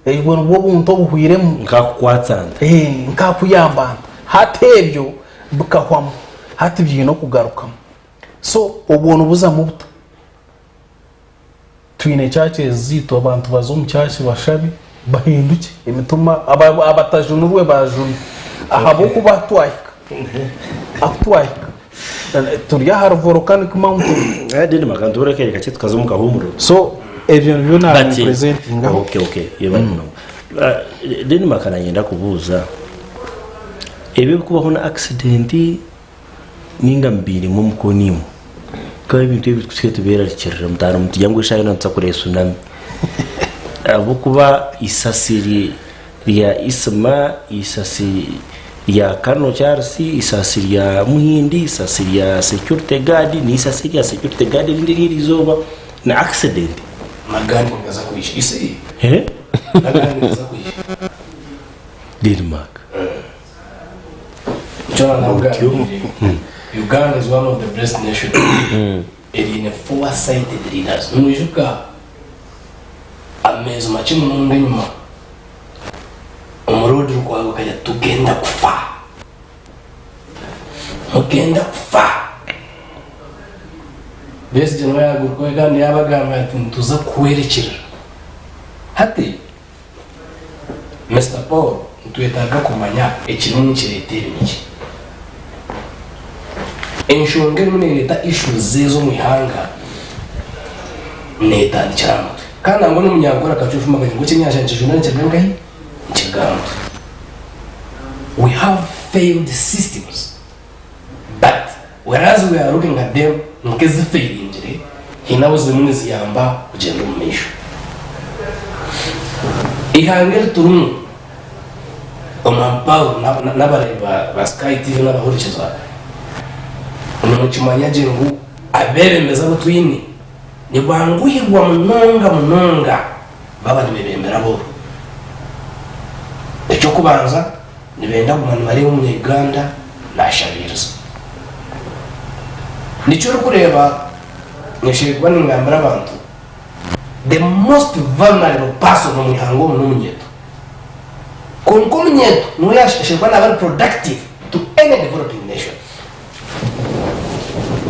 obwo nibwo buntu obuhwiremu. Nkakukwatsa nta? Nkakuyamba nta? Hati ebyo bikahwamu, hati biine okugarukamu. So obwo nibuzamu buta? Twine churches zaitu abantu baze omu church bashabe bahindukye emitima abatajunirwe bajunwe ahabw'okuba ahu twahika ahu twahika turi ahari volcanic mountain. Then bakantubura akaire kakye tukaza omu kahuumuriro. So ebyo nibyo narepresentingaho. Okay okay yebare munonga. Then maka nanyenda kubuuza ebi ebikubaho na accident Ninga mubairemu omukono imwe. Bikaba ebintu ebi tukusigaye tuberarikirira mutaano mutugira ngu eshaaha yoona nituza kureeba tsunami. Ahabw'okuba eisasi rya Isma, eisasi rya Kano Charles, eisasi rya Muhindi, eisasi rya security guard n'eisasi erya security guard erindi ery'erizooba ni accident. N'agandi nigaza kwija. You see? N'agandi nigaza kwija. Denmark. Nikyo naakugambire Uganda is one of the best nation eriine foresighted leaders. Noijuka ameezi makye munonga enyima omuroodi Lukwago akagira ati tugenda kufa, mugenda kufa. Besigye nawe yagarukayo kandi yabagambira ati nituza kuhwerekyerera. Hati. Mister Paul, nitwetaaga kumanya ekirimu nikireeta ebi niki. Enshonga erimu neereeta issues ezo omu ihanga neetandikira aha mutwe. Kandi nangwa n'omunyankore akacwefuma akagira ngu ekyenyanja nikijunda nikiruga nkahi? Nikiruga aha mutwe. We have failed systems but whereas we are looking at them nk'ezifairingire, haine ahu zirimu niziyamba kugyenda omu maisho. Eihanga eri turimu, Omwami Paul n'abareebi ba Sky TV n'abahurikiza, nimukimanya gye ngu abeebembezi abu twine nibanguhirwa munonga munonga baaba nibeebembera abooro. Eky'okubanza, nibenda kuguma nibareeba Omunya-Uganda naashabiiriza. Nikyo orikureeba nyesherire kuba ningambira abantu, the most vulnerable person omu ihanga omu n'omunyeeto. Kwonka omunyeeto niwe yaashemereire kuba naaba ari productive to any developing nation.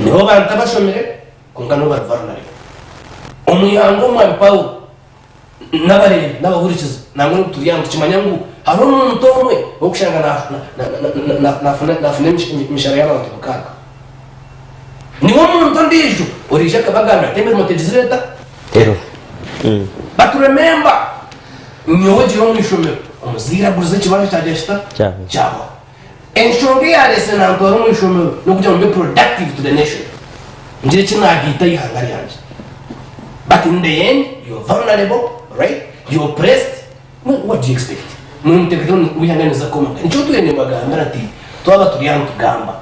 Nibo bantu abashomire kwonka nibo bari vulnerable. Omu ihanga omu Mwami Paulo n'abareebi n'abahurikiza nangwa n'obu turi aha nitukimanya ngu hariho omuntu omwe orikushanga naafuna emishara y'abantu mukaaga. Niwe omuntu ondiijo oraija akabagambira ati emirimo tegizire eta? Teriho. But remember, nyowe gira omu ishomero omuzaire agurize ekibanja kyagira kita? Kyabaho. Enshonga eyareesire nantwara omu ishomero n'okugira ngu mbe productive to the nation, ngire eki nagaita aha ihanga ryangye. But in the end, you're vulnerable, right? You're oppressed. What do you expect? Nomuteekateeka ngu eihanga niriza kukoma nkahi? Nikyo ntwire nimbagambira nti twaba turi aha nitugamba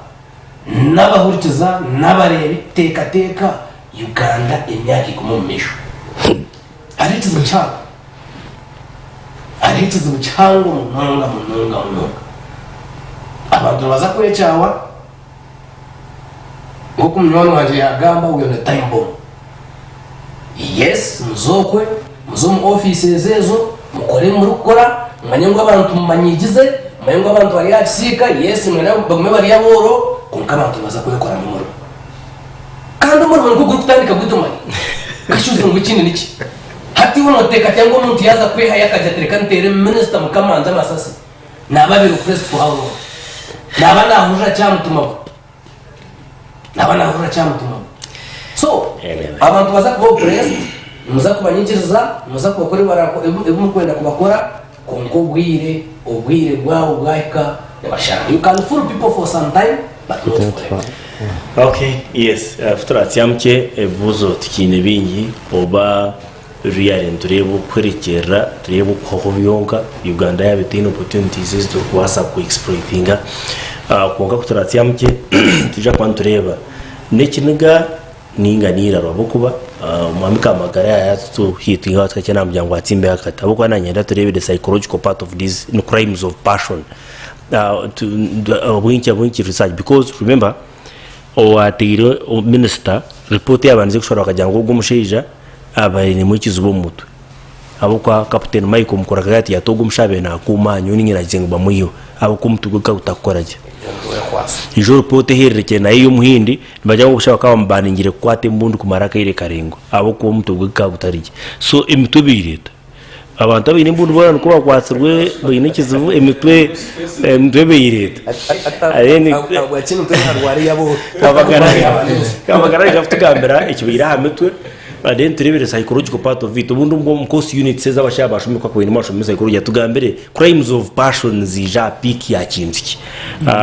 n'abahurikiza n'abareebi, teekateeka Uganda emyaka ikumi omu maisho. Hariho ekizibu kihango. Hariho ekizibu kihango munonga munonga munonga. Abantu nibaza kwekyawa nk'oku munywani wangye yagamba we on a time bomb. Yes, muze okwe, muze omu offices ezo, mukore ebi murikukora, mumanye ngu abantu mubanyigize, mumanye ngu abantu bari aha kisiika, yes mwenda bagume bari abooro, kwonka abantu nibaza kwekoramu omurimo. Kandi omurimo nigwo gurikutandika gwaitu manya. Kashuzi ngu ekindi niki? Hati iwe noteekateeka ngu omuntu yaaza kwehayo akagira ati reka nteere minisita mukama wangye amasasi, naaba abaire oppressed for how long? Naaba naahurira ki aha mutima gwe? Naaba naahurira ki aha mutima gwe? So, abantu baza kuba oppressed, nimuza kubanyigiriza, nimuza kubakora ebi murikwenda kubakora, kwonka obwire, obwire bwabo bwahika nibashanga. You can fool people for some time but not forever. Okay, yes, turatsya mukye ebibuuzo tukiine bingi oba really nitureeba okuhwerekyerera tureeba okuhwaho byonka Uganda yaaba etaine opportunities ezi turikubaasa ku exploitinga kwonka ku turatsya mukye nitwija kuba nitureeba n'ekiniga ninga n'eiraro ahabw'okuba omwami Kamagara yaatuhitinga tukakye namugira ngu atsimbeho akati ahabw'okuba nanye nda tureebe the psychological part of these crimes of passion Ahabw'enki research because remember owateire minisita report eyabandize kushora bakagira ngu ogu omushaija abainemu ekizibu omu mutwe ahabw'okuba Captain Michael Mukuru akagira ati ati ogu omushaija abaire nakuuma nyowe niinye nagize ngu bamwiheho ahabw'okuba omutwe gwe gukaba gutakukora gye. Ijo report ehererekire nayo ey'omuhindi nibagira ngu omushaija bakaba bamubaningire kukwata embundu kumara akaire karaingwa ahabw'okuba omutwe gwe gukaba gutari gye. So emitwe ebaire eta? Abantu abaine embundu boona nikwo bakwatsirwe baine ekizibu emitwe emitwe ebaire eta. Amagara gakutugambira ekibaire aha mitwe then tureebere psychological part of it obundi omu course units ezi abashaija bashomire ku baine bashomire psychology atugambire crimes of passion ziija aha peak ya kintu ki.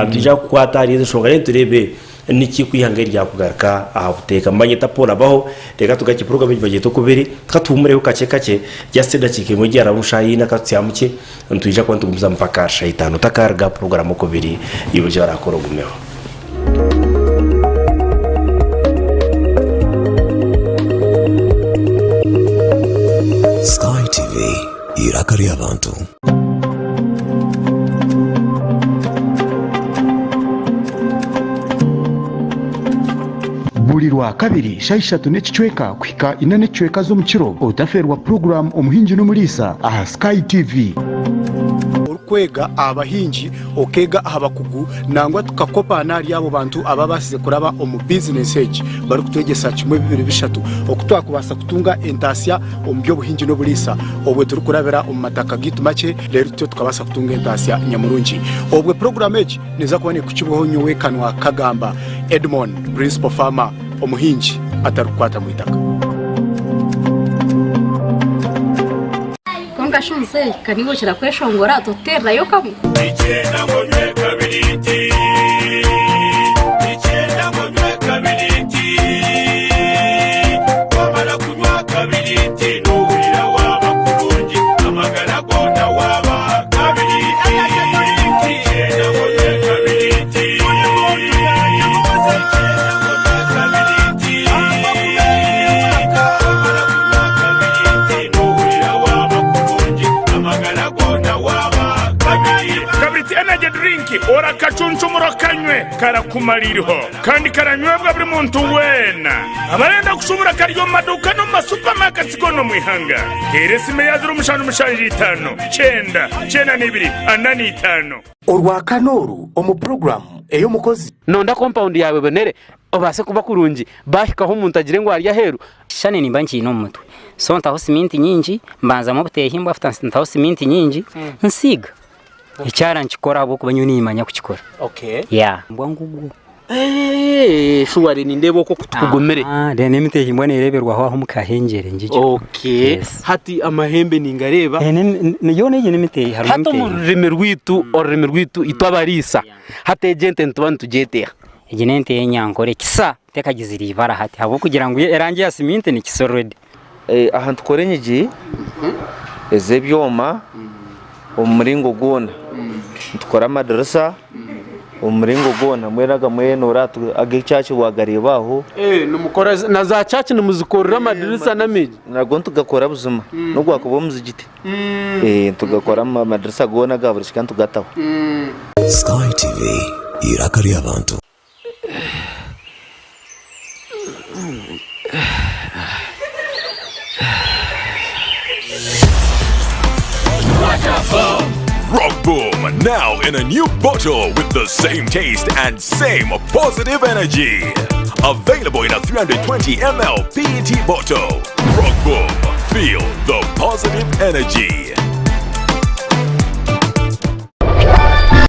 Nitwija kukwata ahari ezo nshonga then tureebe Niki ku eihanga eri ryakugaruka aha buteeka? Manyeta Paul abaho, reka tugakye program egi bagyete oku biri, ka tuhumureho kakye kakye, just edakiika emwe gyaraba omu shaaha ina katutsyamu kye, nitwija kuba nitugumizamu mpaka aha shaaha itaano. Otakaruga aha program oku biri, iwe eki orakora ogumeho. Sky TV, eiraka ry'abantu. Buri Rwakabiri shaaha ishatu n'ekicweka kuhika ina n'ekicweka z'omukiro, otafeerwa puroguraamu Omuhingi n'Omuriisa aha Sky TV. kwega aha bahingi, okeega aha bakugu nangwa tukakopa n'ahari abo bantu ababaasize kuraba omu bizinesi egi barikutwegyesa kimwe bibiri bishatu oku twakubaasa kutunga entaasya omu by'obuhingi n'oburiisa obwo turikurabira omu mataka gaitu makye reero tutyo tukabaasa kutunga entaasya nyamurungi. Obwo puroguraamu egi neeza kuba neekukibwaho nyowe Kanwa Kagamba Edmond, Principal Farmer, omuhingi atarikukwata mu itaka. Kwonka shi muzeeyi, ka niiwe okira kweshongora, totuteererayo kamwe? Nikyenda ngu onywe kabiriiti Nikyenda ngu onywe kabiriiti Wamara kunywa kabiriiti Nohurira waaba kurungi Amagara goona waaba kabiriiti Nikyenda ngu onywe kabiriiti Buri muntu yaagiguza Nikyenda ngu onywe kabiriiti Wamara kunywa kabiriiti Nohurira waaba kurungi Amagara goona waaba kabiriiti. Kabiriiti Energy Drink orakacunchumura okanywe karakumara iriho kandi karanywebwa buri muntu weena. Abarenda kushubura kari omu maduuka n'omu masupamaketi goona omu ihanga. Teera esimu eya 0775 9 92 45. Orwakana oru omu puroguraamu ey'omukozi. Nonda compound yaawe ebonere obaase kuba kurungi baahikaho omuntu agire ngu ari aheeru. Ekishushani nimba nkiine omu mutwe so ntaho siminti nyingi mbanzamu obutehimbwa after ntaho siminti nyingi nsiiga. Ekyara nkikora ahabw'okuba nyowe niimanya kukikora. Okay. Yeah. Mbwa ngugwo. Eeh shuwari nindeeba okwo okutu kugumire. Then emitehimbwa nereeberwaho aho omu kahengyere ngigyo. Okay. Yes. Hati amahembe ningareeba. Eh, yoona egi n'emitehi harimu Hati omu emitehi. rurimi rwitu, orurimi rwitu itwe abariisa, hati egi ente nituba nitugyeteeha. Egi n'ente y'enyankore kisa tekagizire ibara hati ahabw'okugira ngu erangi ya siminti ni kisa already. Aha nitukora enyigi ez'ebyoma omu muringo gwona. Nitukora amadirisa omu muringo gwona mbwenu agamwe noreeba ag'ekyaki wagareeba aho. Nimukora na za church nimuzikorera amadirisa n'enyigi? Nago nitugakora buzima n'obu gwakuba omuzigiti. Nitugakora amadirisa goona aga buri kika nitugataho. Sky TV, eiraka ry'abantu. Rock Boom now in a new bottle with the same taste and same positive energy. Available in a 320 ml PET bottle. Rock Boom, feel the positive energy.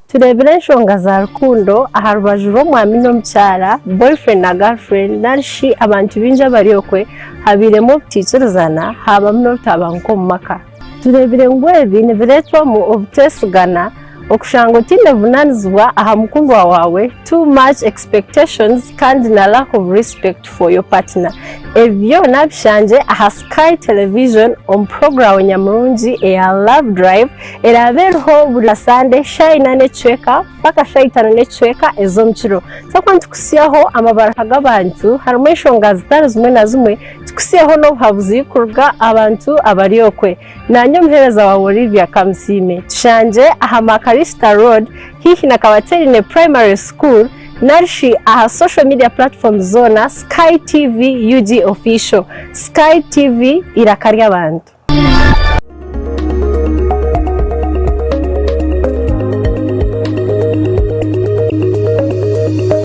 Tureebire enshonga za rukundo aha rubaju rw'omwami n'omukyara, boyfriend na girlfriend, nari shi abantu baingi abari okwe, habairemu obutaikirizana haabamu n'obutabanguko omu maka. Tureebire ngu ebi nibireetwamu obuteesigana, okushanga otaine buvunaanizibwa aha mukundwa waawe, too much expectations kandi na lack of respect for your partner. Ebi byona bishangye aha Sky Television omu puroguraamu nyamurungi eya Love Drive eraabe eriho buri Sande shaaha ina n'ekicweka mpaka shaaha itaano n'ekicweka ez'omukiro. Twakuba nitukutsyaho amabaruha g'abantu harimu enshonga zitari zimwe na zimwe, tukutsyeho n'obuhabuzi kuruga aha bantu abari okwe. Naanye omuheereza waawe Olivia Kamusiime. Tushangye aha Makarista Road haihi na Kabaterine Primary School nari shi aha social media platforms zoona Sky TV UG Official. Sky TV eiraka ry'abantu.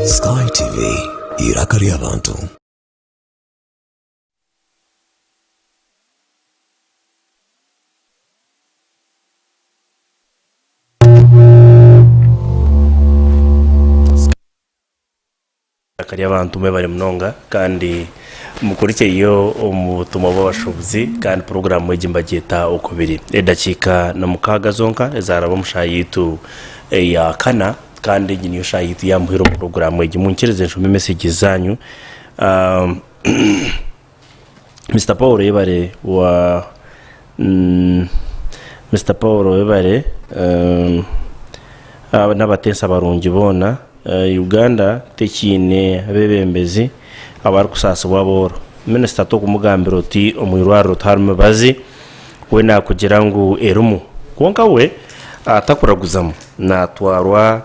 Sky TV, eiraka ry'abantu. Eiraka ry'abantu mwebare munonga kandi mukurikyeyo omu butumwa bw'abashuubuzi kandi puroguraamu egi nibagyeta okubiri. Edakiika ni mukaaga zonka ezaaraba omu shaaha yaitu eya kana kandi egi niyo shaaha yaitu ya muheru omu puroguraamu egi. Munkirize nshome mesegi zaanyu. Mister Paul yebare wa Mister Paul webare n'abateesa barungi boona. Uganda tekiine abebembezi abarikusaasibwa abooro. Minisita tokumugambira oti omu irwariro tiharimu mibazi, we nakugira ngu erimu. Kwonka we atakuraguzamu natwarwa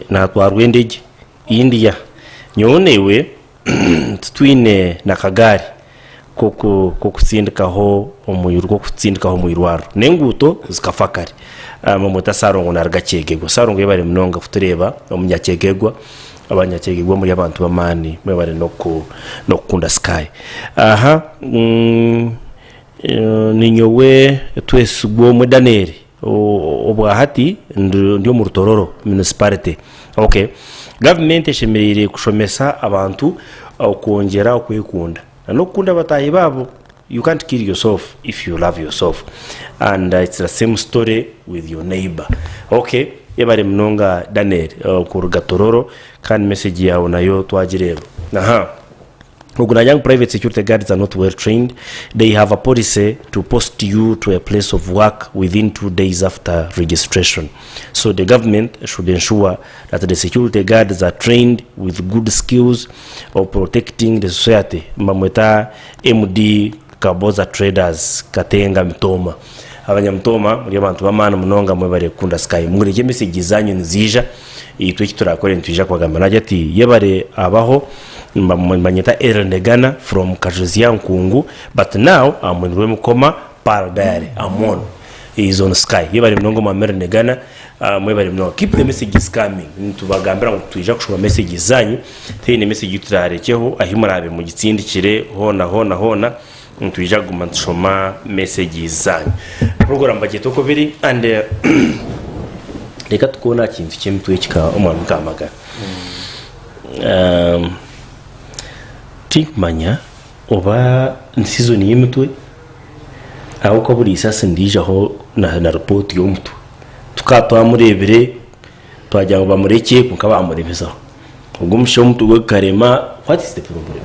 natwarwa endegye India. Nyowe naiwe titwine na kagaari. k'okutsindikaho omu irwariro n'enguuto zikafa kare. Bamweta Sarongo naruga Kyegegwa. Sarongo yebare munonga kutureeba omunyakyegegwa. Abanyakyegegwa muri abantu b'amaani mwebare n'okukunda Sky. Aha ninyowe Twesigwomwe Daniel obwahati ndi omu Rutororo municipality. Okay. Gavumenti eshemereire kushomesa abantu okwongyera okwekunda n'okukunda bataahi baabo. You can't kill yourself if you love yourself and it's the same story with your neighbor. Okay, yebare munonga Daniel kuruga Tororo kandi message yawe nayo twagireeba. Aha. Ogu nagira ngu private security guards are not well trained. They have a policy to post you to a place of work within 2 days after registration. So the government should ensure that the security guards are trained with good skills of protecting the society. Mbamweta MD Kaboza Traders Katenga Mitooma. Abanyamitooma muri abantu b'amaani munonga mwebare kukunda Sky. Murekye message zanyu niziija itwe eki turakore nitwija kubagambira. Nagira ati yebare abaho mbanyeta Ernegana from Kajozia Nkungu but now I'm in Rwemukoma Pearl Diary I'm on is on Sky. Yebare munonga omwami Ernegana mwebare munonga. Keep the messages coming. Nitubagambira ngu nitwija kushoma messages zanyu Tihaine message ei turaarekyeho ahi muraabe mugitsindikire hoona hoona hoona nitwija kuguma nitushoma messages zaanyu. Program bagyete oku biri and reka tukoone aha kintu ky'emitwe eki omwami Kamagara. Tinkumanya oba ni season y'emitwe ahabw'okuba buri isasi niriijaho na report y'omutwe. Tukaba twamureebire Twagira ngu bamurekye kwonka bamuremezaho. Ogwo omushaija omutwe gwe gukarema what is the problem?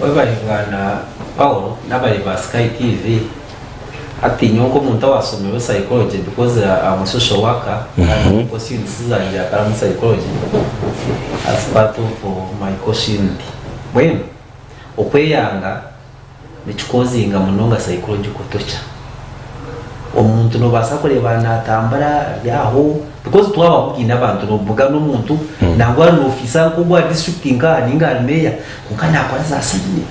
Webare bwana Paul n'abari ba Sky TV. Hati nyowe nk'omuntu owashomirwe psychology because am a social worker kandi course units zangye hakaramu psychology as part of my course unit. Mbwenu okweyanga nikikozinga munonga psychological torture. Omuntu nobaasa kureeba natambura ari aho because twaba bugaine abantu nobugana omuntu nangwa ari n'ofiisa nk'ogwa district nkaha ninga ari meeya kwonka nakora za sayini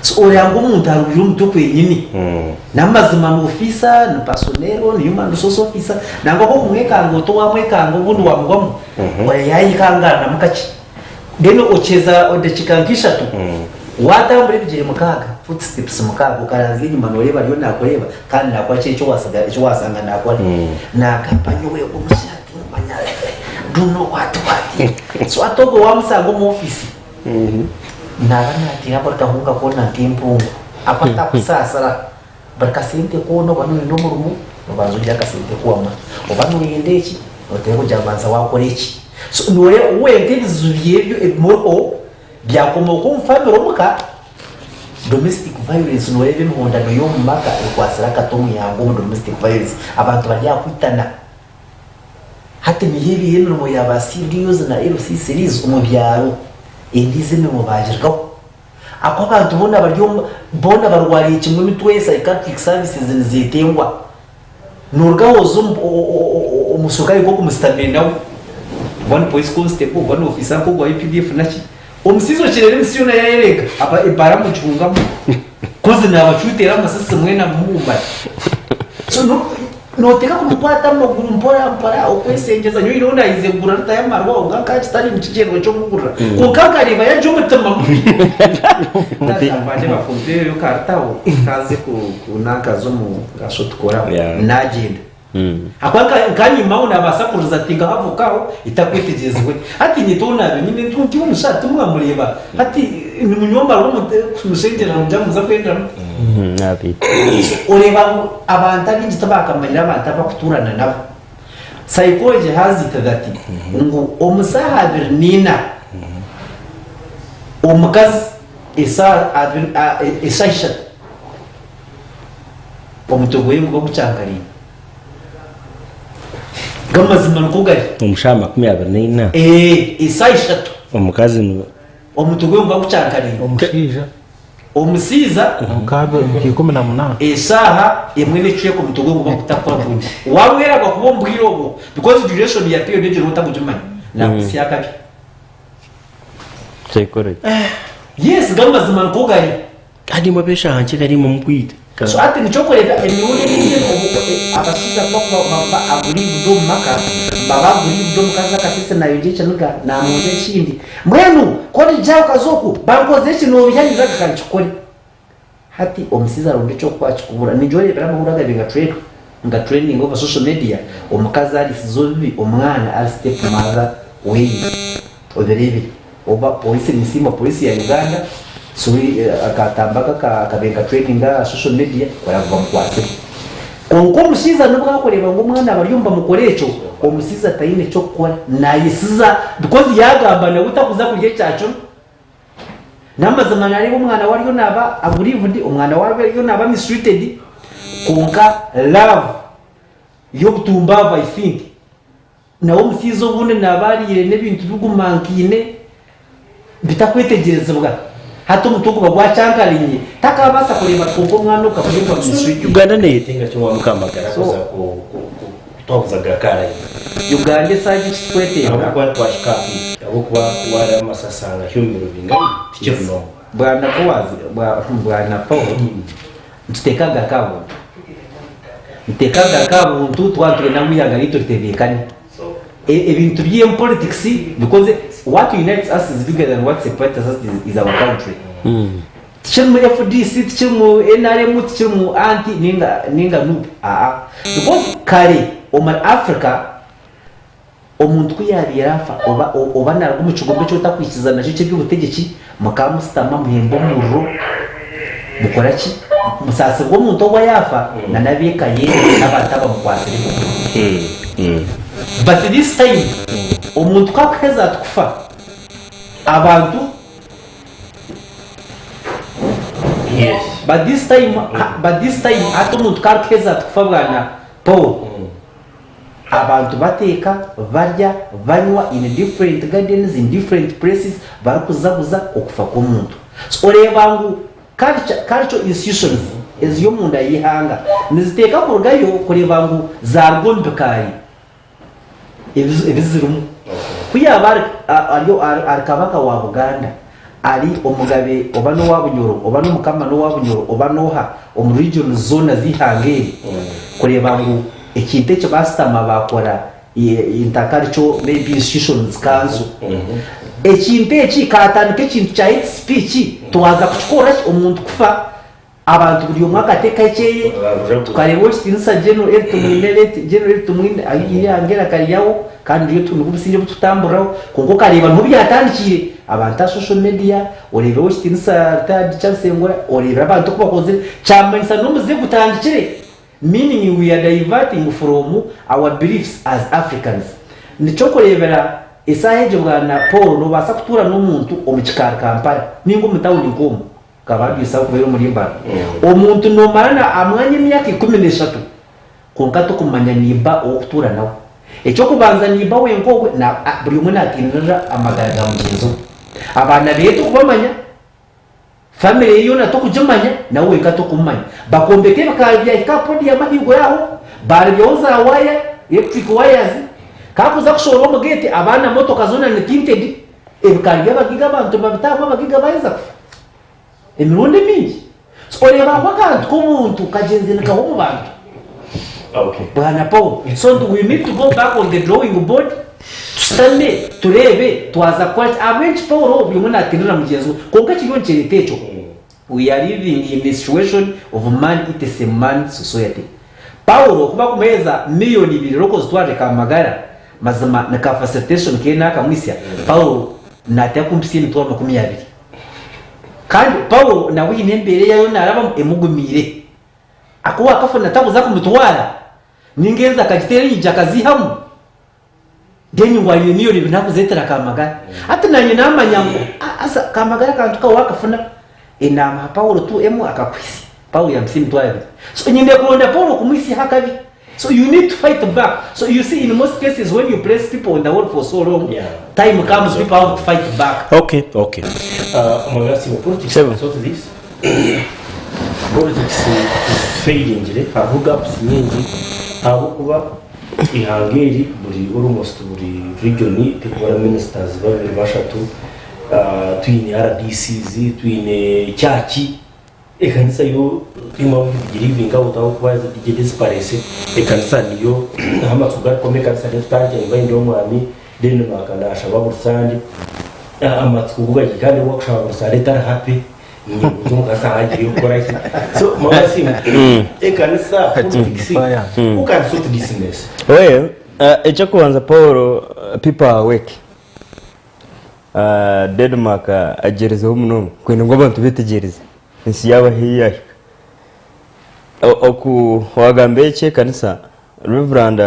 so oreeba ngu omuntu arwaire omutwe kwenyini. N'amazima ni ofiisa, ni personnel, ni human resource officer nangwa nk'okumwekanga oti wamwekanga obundi wamugwamu oreba yayekanganamu kakye. Then okyeza edakiika nka ishatu, waatambura ebigyere mukaaga, footsteps mukaaga, okaranzya enyima nooreeba ariyo naakureeba kandi naakora kiri eki waasanga naakora. Naagamba nyowe ogwo omushaija timumanya, don't know what what. So hati ogwo waamushanga omu ofiisi, naaba naateera buri kahunga koona nk'empungu aku atakusaasira. Buri kasente koona oba noyenda omurimo nobanza orya akasente kuwamara oba noyenda eki noteekwa kugira kubanza wakora eki so noreeba wenka ebizibu byebyo ebimuriho byakomooka omu family omuka domestic violence noreeba emihondano yomu maka ekwatsire akati omu ihanga omu domestic violence abantu bari aha kwitana hati niyo ebaire emirimo ya ba CDOs na LC3s omu byaro endiijo emirimo bagirugaho. Ahakuba abantu boona bari omu, boona barwariire kimwe emitwe, psychiatric services nizetengwa. Noruga aho oza omu, omuserukare nk'ogu musitamire nawe, oba ni police constable, oba ni officer nk'ogu wa UPDF naki, omusiizi okireeba emisi yoona yayerenga, aba ebaara amugihungamu. Kozi nabacwitera amasasi mwena mumuhumbare. So no, noteeka kumukwata amaguru mpora mpora okwesengyeza nyowe oihireho nahize kugura rita y'amarwa kwonka nka kitari mukigyendererwa ky'okugugurira kwonka nkareeba yagira omutima mubi nashangwa bakumpeeyo ka ritaho kanze kunankaza omu kasho tukoraho nagyenda ahakuba nkanyimaho nabaasa kuriza ati nkahavuka aho etakwetegyerezibwe hati nyine tonabe nyine nti omushaija timwamureeba hati nimunywa amarwa kumushengyerera mugira ngu nimuza kwenderamu Oreeba ngu abantu abaingi tibakamanyire abantu abakutuurana nabo. Psychology has it that ngu omu saaha 24 omukazi esaaha abiri eshaaha ishatu omutwe gwe niguba gukyangaraine. G'amazima nikwo gari. Omu shaaha 24? Ee, eshaaha ishatu. Omukazi ni. Omutwe gwe niguba gukyangaraine. Omushaija. Omusiiza Eshaaha emwe n'ekicweka omutwe gwe guba gutakukora kurungi. Waamweragwa kuba omu bwire obwo because duration ya period egyo nooba otagugimanya, naakuhitsya akabi. Yes gamazima nikwo gari. Kandi imwe ab'eshaaha nkye kare imwe mukwita. So hati nikyo okureeba emirundi emingi obu abashaija kubakuba baba aggrieved omu maka, baba aggrieved omukazi akasese nayongya ekiniga namwongya ekindi. Mbwenu ku orija okaza oku bankozire eki nobiha nyija ka nkikore. Hati omushaija aronda eky'okuba akikubura. Niijo oreebera amahurire agabaire niga nga trending over social media, omukazi arisize obubi omwana ari step mother weye. Obireebire? Oba polisi nisiima polisi ya Uganda suri akatamba aka akabaire ka trendinga aha social media kureba ngu bamukwatsire. Kwonka omushaija nobu akureeba ngu omwana bari omu bamukora ekyo, omushaija taine kyokukora nayesiza because yagamba nawe takuza kurya ekyakiro. Namazima nareeba omwana we ariyo naba aggrieved, omwana we ariyo naba mistreated kwonka love yobutumbavu I think Nawe omusaiza obundi naaba ariire n'ebintu bigumankaine bitakwetegyerezibwa. Hati omutwe guba gwakyankarinye, takaabaasa kureeba ati kwonka omwana ogu kakugye ngu amumisreadinga. Uganda neyetenga ki owamwe kamagara kuza kutwabuza gakarayo. Uganda esaaha egi ekitukwetenga. Ahabw'okuba twahika aha peak ahabw'okuba wareba amasasi angahi omu biro bingana tikiri normal. Bwana Boaz, bwana Paul, nituteeka aga kabuntu. Nituteeka aga kabuntu twaba nitwenda ngu eihanga ryaitu ritebeekane. Ebintu by'omu politics because what unites us is bigger than what separates us is our country. Tikiri mu FDC, tikiri mu NRM, tikiri mu anti ninga ninga NUP. Aa. Because kare omuri Africa Omuntu ku yaabaire afa oba oba naaruga omu kigombe eki otakwikiriza nakyo eky'eby'obutegyeki, mukaba musitama muhemba omuriro, mukora ki? Musaasibwa omuntu obu yaafa na n'ab'eka ye n'abantu abamukwatsireho. But this time, omuntu ku akuheza ati kufa, abantu But this time, but this time hati omuntu ku arikuheza ati kufa bwana Paul, Abantu bateeka, barya, banywa in different gardens, in different places barikuzaguza okufa kw'omuntu. So oreeba ngu culture, cultural institutions eziri omunda y'eihanga niziteeka kurugayo kureeba ngu zaruga omu bikaari ebi zirimu. Ku yaaba ari, ari, ari Kabaka wa Buganda, ari Omugabe oba n'owa Bunyoro, oba n'Omukama n'owa Bunyoro, oba n'oha omu regions zoona z'eihanga eri, kureeba ngu ekintu eki baasitama baakora intercultural maybe institutions council. Ekintu eki kaatandika ekintu kya hate speech, twaza kukikora ki? Omuntu kufa Abantu buri omwe akateeka ekyeye, tukareeba ow'ekitiinisa General Elly Tumwine, late General Elly Tumwine ayihaire eihanga eiraka ryaho kandi ryo nibwo obusingye obu tukutamburiraho kwonka okareeba niho byatandikiire abantu aha social media, oreebire ow'ekitiinisa retired Charles Sengura, oreebire abantu oku bakozire, kyamanyisa n'omuze gutandikire meaning we are diverting from our beliefs as Africans. Nikyo okureebera esaaha egyo bwana Paul nobaasa kutuura n'omuntu omu kikaari Kampala ninga omu tawuni nk'omu Nkaba kubeera omuri Mbara. Omuntu nomarana amwanya emyaka 13 kwonka tokumanya niiba ow'okutuura nawe. Eky'okubanza niiba wenka ogwe na buri omwe natiinirira amagara ga mugyenzi we. Abaana beye tokubamanya, family ye yoona tokugimanya nawe wenka tokumumanya. Bakombeka ebikaari byahika aha podium ahaiguru aho, barebyaho za waya, electric wires, kakuza kushohora omu gate abaana motoka zoona ni tinted. Ebikaari by'abagaiga abantu nibabitaamu abagaiga baaheza kufa emirundi emingi. So oreeba ngu akantu k'obuntu kagyenzire nikaha omu bantu. Bwana Paul, so we need to go back on the drawing board tushutame tureebe twaza kukora ki. Ahabw'enki Paul buri omwe naatiinira mugyenzi we? Kwonka ekiriyo nikireeta ekyo, we are living in a situation of man eats a man society. Paul ku bakumuheereza miriyoni ibiri rw'okuzitwarira Kamagara, Mazima ni ka facilitation keene akamwitsya Paulo nateeka kumpitsya emitwaro 20. Kandi Paulo nawe haine embeera ei ariyo naarabamu emugumiire. Akuba akafuna takuza kumutwara ninga enju akagiteera enyigi akaziihamu then ngu aine miliyoni ibiri nakuzeetera Kamagara. Hati nanye namanya ngu haza Kamagara akantu kawe wakafuna enaama Paulo tu emwe akakuhitsya. Paulo yampitsya emitwaro ebiri. So nyine kuronda Paulo kumuhitsyaho akabi. So you need to fight back. So you see in most cases when you place people on the wall for so long, yeah. Time comes people have to fight back. Okay, okay. Omwami politics sort this. Politics failing hariho gaps nyingi ahabw'okuba ihanga eri buri almost buri region tekubara ministers babiri bashatu. Twine RDCs, twine church, ekanisa yo twine ahu tugirivinga out ahabw'okuba egi desperate, ekanisa niyo ahu amatsiko garikukoma ekanisa niyo tutandikira ngu ndi omwami then Mark nashaba buri Sunday, amatsiko go gari kandi wakushaba buri Sunday tari happy ngu omu kanisa hagireyo kukora ki? So mama Asiimwe, ekanisa politics, who can sort this mess? Well, ekyokubanza Paul, people are awake. Denmark agyerezeho munonga kwenda ngu abantu betegyereze ensi yaaba ahu yahika. Oku wagamba eki ekanisa, Reverand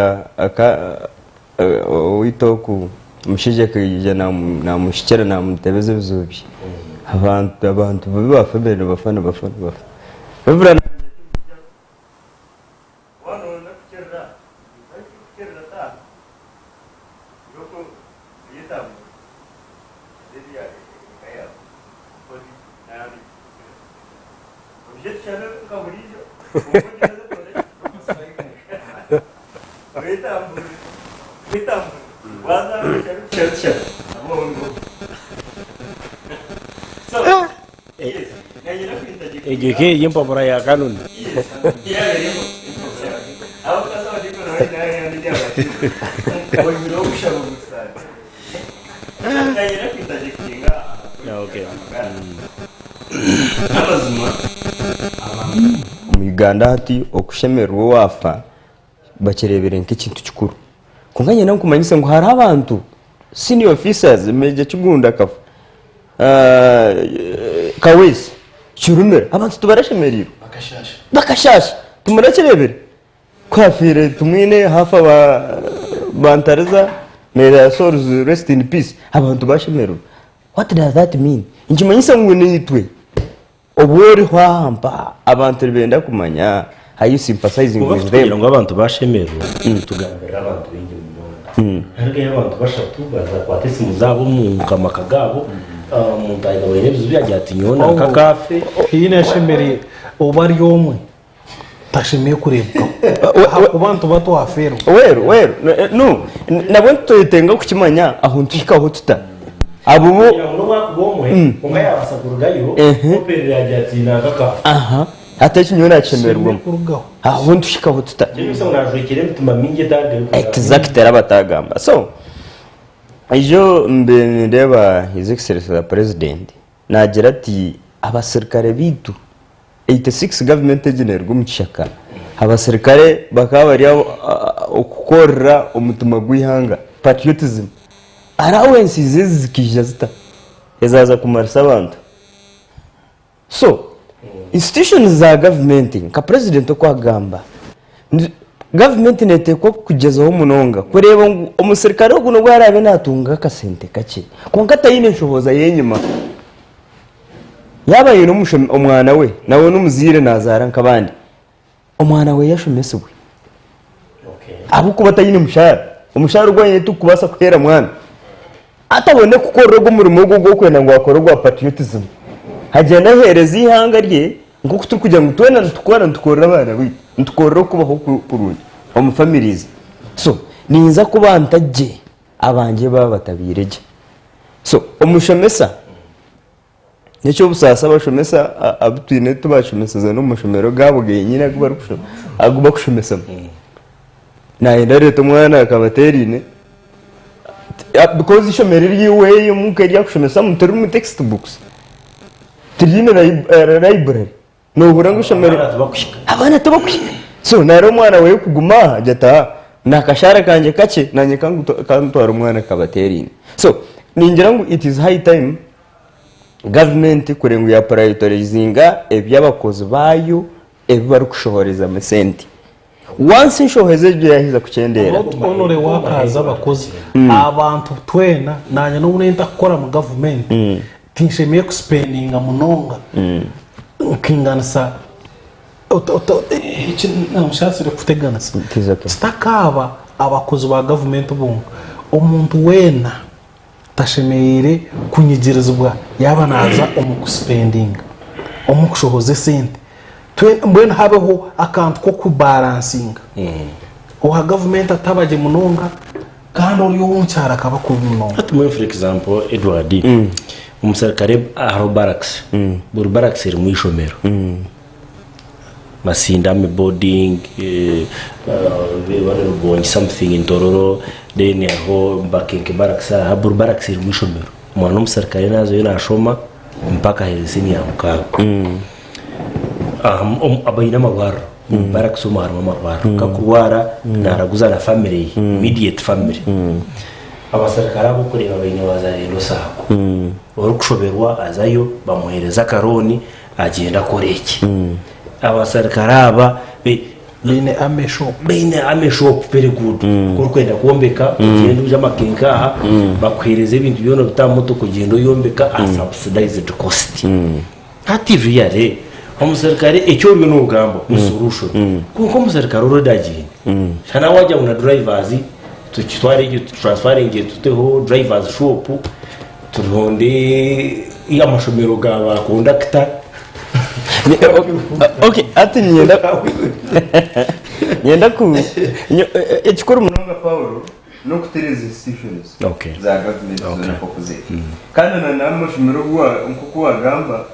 owaitu oku omushaija akaija namushikira namutebeza ebizibu bye. Abantu abantu babi ba family nibafa nibafa nibafa. Reverand. Egyo eka eri empapura ya Kanoni. Omu Uganda hati okushemererwa owaafa bakireebire nk'ekintu kikuru. Kwonka nyenda nkumanyise ngu hariho abantu senior officers, Major Kigunda akafa, Kaweesi, Kirumira, abantu tibarashemereirwe. Bakashaasha. Timurakireebire? Ku hafiire Tumwine, haafa Bantariza, may their souls rest in peace, abantu bashemererwa. What does that mean? Nikimanyisa ngu naitwe obu oriho aha mpaha abantu nibenda kumanya how you sympathizing Kwonka with them. kugira ngu abantu bashemererwe tugambirire abantu baingi munonga. Hariho abantu bashatu bazakwata esimu zaabo omu maka gaabo omuntu ahika aine ebizibu yagira ati nyowe nanka kaafe. Haine ashemereire oba ari omwe tashemereire kureebwaho ahakuba nituba twafeerwa. Weru weru no nabwo nitwetenga kukimanya ahu nituhikaho tuta abo bo N'obu akuba omwe kwonka yaabaasa kurugayo operera yagira ati nanka kaafe. Aha hati eki nyowe nakishemererwamu aho nituhikaho tuta. Ekyo ngu naajwekyera emitima mingi etaarugayo kugamba. Exactly abatagamba so ijo mbaire nindeeba his excellency the president Naagira ati, Abaserukare baitu, 86 gavumenti egi neeruga omu kishaka, abaserukare bakaba bari aho okukorera omutima gw'eihanga, patriotism. Allowances ezi zikaija zita? Ezaaza kumarisa abantu. So, institutions za gavumenti nka president oku agamba, Gavumenti neteekwa kugyezaho munonga kureeba ngu omusirikare ogu n'obu araabe naatunga akasente kakye kwonka taine nshohoza y'enyima. Yaaba aine omwana we nawe n'omuzaire naazaara nk'abandi, omwana we ashomesibwe ahabw'okuba taine mushaara, omushaara ogu aine tigurikubaasa kuheera mwana. Atabone kukorera ogu omurimo ogu ogw'okwenda ngu akore ogwa patriotism, agyende aheereze eihanga rye nk'oku turikugira ngu twena nitukora nitukorera abaana baitu, nitukorera okubaho kurungi omu families. So ninza kuba nta gye abangye baaba batabaire gye. So omushomesa n'eky'obusaasi abashomesa abu twine tibashomeseza n'omu mashomero gaabo genyine agu barikushoma agu bakushomesamu. Nayenda areete omwana akaba ateeraine because eishomero ery'oweeye omuka eri arikushomesamu tiririmu text books, tiriine library, nohurira ngu eishomero abaana tibakuhika so nari omwana weeye kuguma aha agira ati aa nakashaara kangye kakye nanye kantware omwana akaba ateeraine. So ningira ngu it is high time gavumenti kureba ngu ya prioritizinga eby'abakozi baayo ebi barikushohorezamu esente. Once enshohoza egyo yaaheza kukyendeera. Not only workers abakozi, abantu twena nanye n'obu ntakukora mu gavumenti tinshemereire kusipendinga munonga nkinganisa nshasire kukuteganisa kitakaaba abakozi ba gavumenti bonka omuntu weena tashemereire kunyigirizibwa yaaba naaza omu kusipendinga, omu kushohoza esente. Mbwenu habeho akantu k'okubaransinga. Owa gavumenti ataba gye munonga kandi ori ow'omu kyaro akaba kubi munonga. Hati mbwenu for example Edward, Omuserukare hariho barracks, buri barracks erimu eishomero. Masindi Army Boarding, Rubongi something Ntororo, then hariho Bakenke Barracks aha, buri barracks erimu eishomero. Omwana w'omuserukare naazayo naashoma mpaka aherize siniya mukaaga. Baine amarwariro, omu barracks omwo harimu amarwariro. Ku akurwara naaraguza na family ye, immediate family. Abaserukare ab'okureeba baine Wazalendo Sacco. Orikushoberwa azayo bamuheereza akarooni agyenda akora eki. Abaserukare aba Baine army shop. Baine army shop very good. Ku orikwenda kwombeka ogyenda oije amakenke aha bakuheereza ebintu byona obita aha motoka ogyenda oyombeka aha subsidized cost. Hati really omuserukare eki oriyo nogamba ni solution kwonka omuserukare already agiine shana wagira ngu na drivers tukitware egyo tutransfaringe tuteho drivers shop turonde amashomero ga ba kondakita. Okay, hati niinyenda niinyenda ku ekikuru munonga Paulo n'okutereeza institutions Okay. za gavumenti Okay. zoona nk'oku ziri kandi na n'amashomero ogu wa- nk'oku wagamba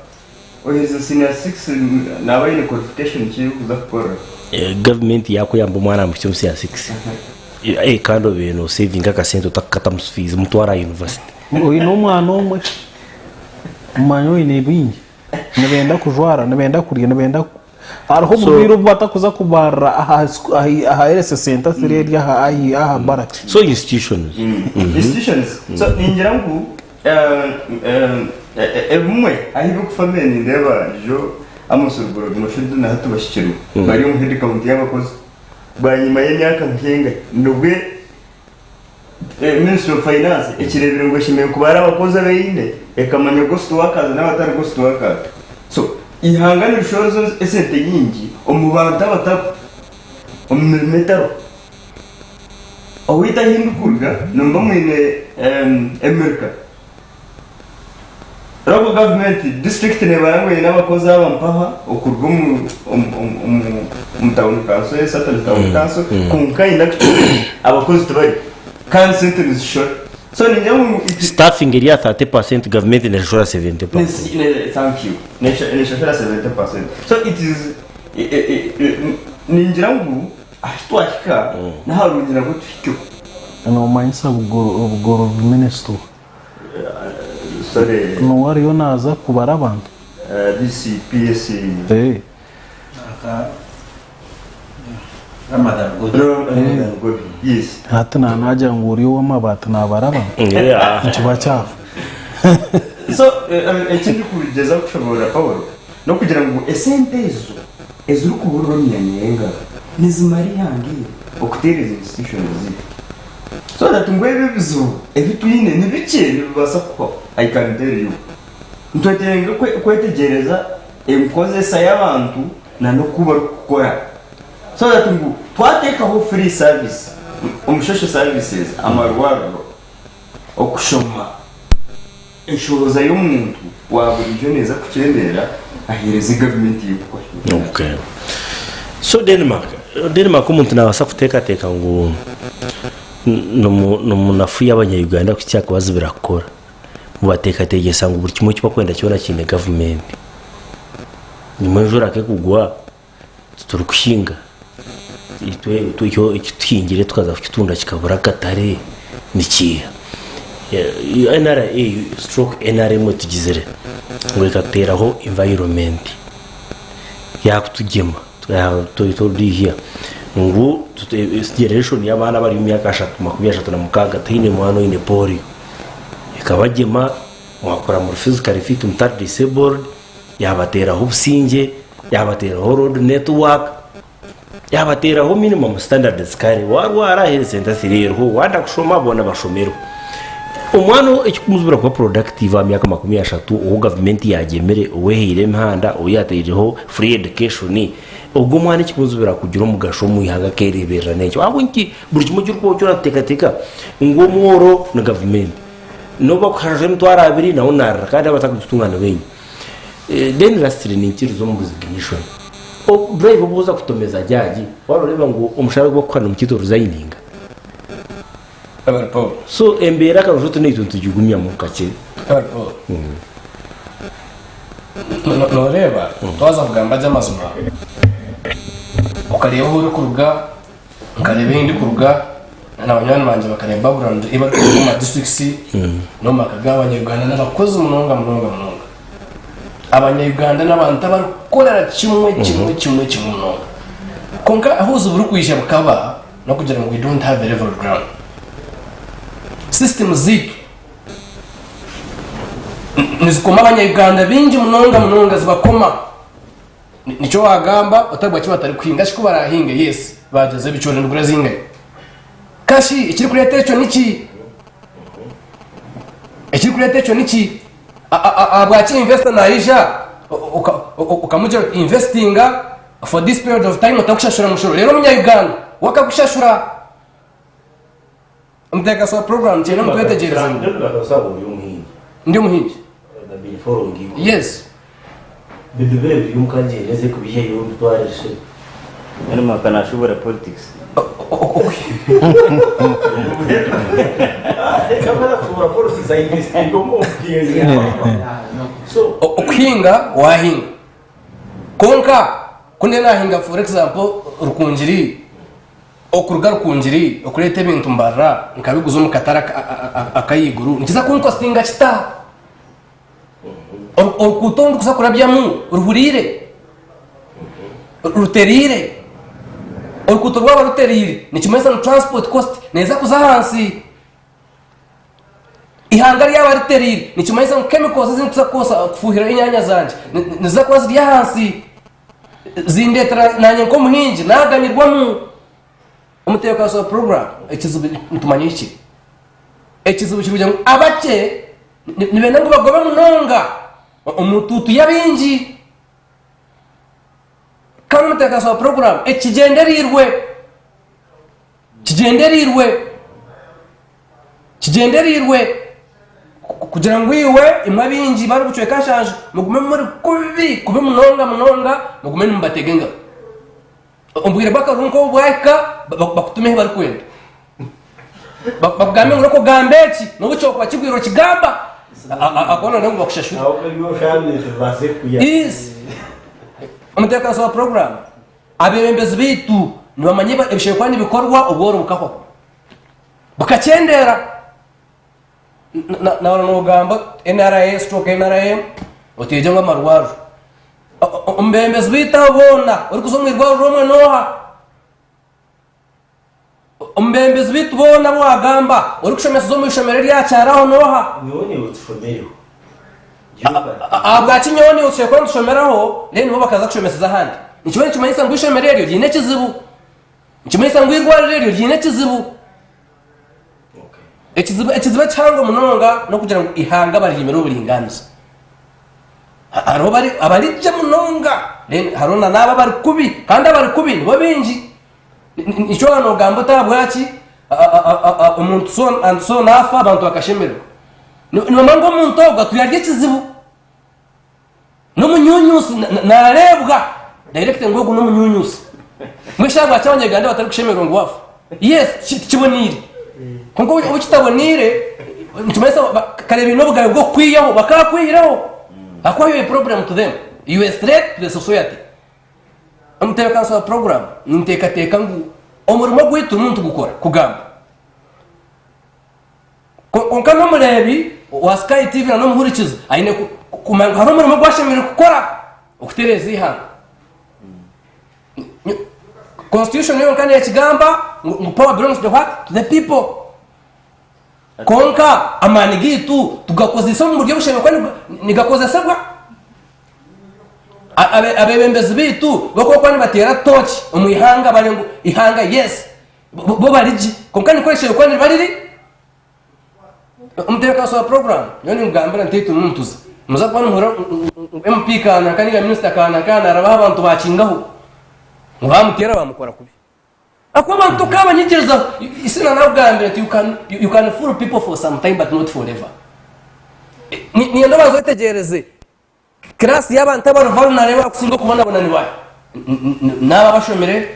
oherize senior 6 naaba aine qualification ki ey'okuza kukora. Gavumenti yakuyamba omwana amuhitsye omu senior 6 eh, kandi obaire nosevinga akasente otakukatamu fees mutware aha university. Oine omwana omwe omanya oine bingi nibenda kujwara nibenda kurya nibenda Hariho oburwaire obu batakuza kubarira aha health centre ziri eri aha barracks. So institutions. Institutions. So ningira ngu ebimwe ahu ebikufa mbere nindeeba jo Amos Rugorobi Mashudu na hati bashikirwe bari omu head count y'abakozi bwanyima y'emyaka nkengahi nibwe Ministry of Finance ekireebire ngu eshemereire kubara abakozi abu eine ekamanya ghost workers n'abatari ghost workers. So eihanga nirishohoza esente nyingi omu bantu abatariho, omu mirimo etariho. Owaitu ahu ndikuruga nimuba mwine emirika. Local government, district nebara ngu eine abakozi aba mpaha okuruga omu omu town council, a certain town council, kwonka in actual abakozi tibariho kandi sente nizishora. So ningira ngu it Staffing eri aha 30% gavumenti neshashura 70%. Thank you. Neshashura 70%. So it is ningira ngu ahu twahika naharungi nabwo tuhikeho. Nomanyisa Bugolobi minisita. Nowa ariyo naaza kubara abantu. Hati naagira ngu ori ow'amabaati naabara abantu nikiba kyafa. So eki ndikugyezaho kushoboorora Paulo n'okugira ngu esente ezo ezirikuburira omu myanya y'engaro nizimara eihanga eri okuteereza institutions zaitu. So that ngu ebi ebizibu ebi twine ni bikye nibibaasa kuhwaho I can tell you. Nitwetenga kwetegyereza enkozesa y'abantu na n'oku barikukora so that ngu twateekaho free service omu social services, amarwariro, okushoma, enshohoza y'omuntu wa buriijo neeza kukyendeera aheereze gavumenti ye oku ahikire. Okay. So Denmark, Denmark omuntu nabaasa kuteekateeka ngu nomunafu y'abanya-Uganda kuhitsya aha kubazibira kukora. Mubateekateekyesa ngu buri kimwe eki barikwenda kyona kiine gavumenti. Nimwo enjura ku ekugwa titurikuhinga, itwe eki tuhingire tukaza kukitunda kikabura akatare nikiiha? NRA stroke NRM etugizire ngu ekatuteeraho environment yaakutugyema ngu generation y'abaana abari omu myaka ashatu 36 tihaine mwana oine polio. Ekabagyema mwakura muri physically fit mutari disabled, yaabateeraho obusingye, yaabateeraho road network, yaabateeraho minimum standards kare waarwara health centre ziri eriho, waayenda kushoma boona bashomereho. Omwana ekikumuzibira kuba productive aha myaka 30 ou gavumenti yaagyemire, ou ehaire emihanda, ou yaataireho free education, ogwo omwana ekikumuzibira kugira omugasho omu ihanga akeereeberera n'ekyo. Ahabw'enki buri kimwe eki orikuba orateekateeka ngu omworo ni gavumenti? N'obu bakushashura emitwaro abiri nawe naarira kandi abatarikugitunga ni baingi. Then lastly ninkiriza omu resignation. Driver obu oza kutomeza jaji waaba noreeba ngu omushara ogu bakukuha nimukye toruzayininga. So embeera akarusho oti naitwe nitugigumyamu kakye. Noreeba twaza kugamba gye amazima okareeba ahu orikuruga nkareeba ahu ndikuruga na banywani bangye bakareeba background ei barikuruga omu ma districts n'omu maka g'abanya Uganda n'abakozi munonga munonga munonga. Abanya Uganda n'abantu abarikukorera kimwe kimwe kimwe kimwe munonga. Kwonka ahu obuzibu burikwija bukaba n'okugira ngu we don't have a level ground. System zaitu nizikoma abanya-Uganda baingi munonga munonga zibakoma. Nikyo wagamba otabwa ki batarikuhinga shi ku barahinge yes bagyeza ebicoori nibigura zingahi? Kashi ekirikureeta ekyo niki? Ekirikureeta ekyo niki? Ahabwaki investor naija okamugira oti investinga for this period of time otakushashura mushoro reero omunya-Uganda we akakushashura. Omuteekateesi wa puroguraamu kyenda ngu twetegyereze ngu ndi omuhingi. Yes. Okuhinga wahinga kwonka ku ndiyo nahinga for example Rukungiri Okuruga Rukungiri okureeta ebintu Mbarara nkabiguza omu katare ak'ahaiguru nikiza kunkositinga kita? Orukuuto oru ndikuza kurabyamu ruhuriire? Rutereire? Orukuuto rwaba rutereire nikimanyisa ngu transport cost neeza kuza ahansi. Ihanga ryaba ritereire nikimanyisa ngu chemicals ezi ndikuza kukozesa kufuuhira enyaanya zangye niziza kuba ziri ahansi. Zindeetera naanye nk'omuhingi naaganyirwamu. Omutebeekanisa wa puroguraamu ekizibu nitumanya ahu kiri. Ekizibu kiri kugira ngu abakye nibenda ngu bagobe munonga omu tuutu y'abaingi. Kandi omutebeekanisa wa puroguraamu ekigyendereirwe, kigyendereirwe. Kigyendereirwe kugira ngu iwe, imwe abaingi bari bucweka nshanju, mugume muri kubi kubi munonga munonga, mugume nimubatega engaro. Omu bwire bw'akaruru nk'obu bwahika, bakutume ahu barikwenda. Bakugambe ngu reka ogambe eki, n'obu kyokuba kigwire okigamba, ahakuba nibenda ngu bakushashure. Yes. Omutebeekanisa wa puroguraamu, abeebembezi baitu nibamanya ebishemereire kuba nibikorwa obworo bukahwaho. Bukakyendera. Nahurira nogamba NRA stroke NRM oteegye ngu amarwariro. Omu bebembezi baitu abo boona orikuza omu irwariro omwe nooha? Omu bebembezi baitu boona abu wagamba orikushomeseza omu ishomero erya kyaro aho nooha? Nyowe naiwe tushomereho. Ahabwaki nyowe naiwe tushemereire kuba nitushomeraho then bo bakaza kushomeseza ahandi? Nikiba nikimanyisa ngu eishomero eryo riine ekizibu. Nikimanyisa ngu eirwariro eryo riine ekizibu. Ekizibu ekizibu ekihango munonga n'okugira ngu eihanga baryimire oburingaaniza. Hariho bari abari gye munonga then hariho na n'abo abari kubi kandi abari kubi nibo baingi. Nikyo waaba noogamba oti ahabwaki omuntu so and so naafa abantu bakashemererwa. Nibamanya ngu omuntu ogwo atwire ari ekizibu. N'omunyunyusi nareebwa direct ngu ogu n'omunyunyusi. Mbwenu shi ahabwaki abanyarwanda batarikushemererwa ngu waafa? Yes, tikiboniire. Kwonka obu kitaboniire, nikimanyisa kare baine obugabe bw'okukwihaho, bakaakwihireho. Ahakuba you are a problem to them. You are a threat to the society. Omutebeekanisa wa puroguraamu, ninteekateeka ngu omurimo gwaitu turimu nitugukora, kugamba. Kwonka n'omureebi wa Sky TV na n'omuhurikiza aine kumanya ngu hariho omurimo ogu ashemereire kukora okutereeza eihanga. Constitution yonka nekigamba ngu power belongs to the what? To the people. Kwonka amaani gaitu tugakozesa omu buryo obushemereire kuba nigakozesebwa. Abebembezi baitu bokuba nibateera tooki omu ihanga bari ngu ihanga yes Bo bari gye, kwonka nikwo eishokye kuba niriba riri. Omutebeekanisa wa puroguraamu, nyowe ninkugambira nti itwe nimutuza. Nimuza kuba nimuhurira ngu MP kanaka ninga minisita kanaka naarabaho abantu baakingaho ngu baamuteera baamukora kubi. Ahakuba abantu tokabanyegyereza, isi nanakugambira nti you can, you can fool people for some time but not forever. Niinyenda obanze oyetegyereze. Class y'abantu abari vulnerable abakusinga okubonabona ni baahi? N'abo abashomire,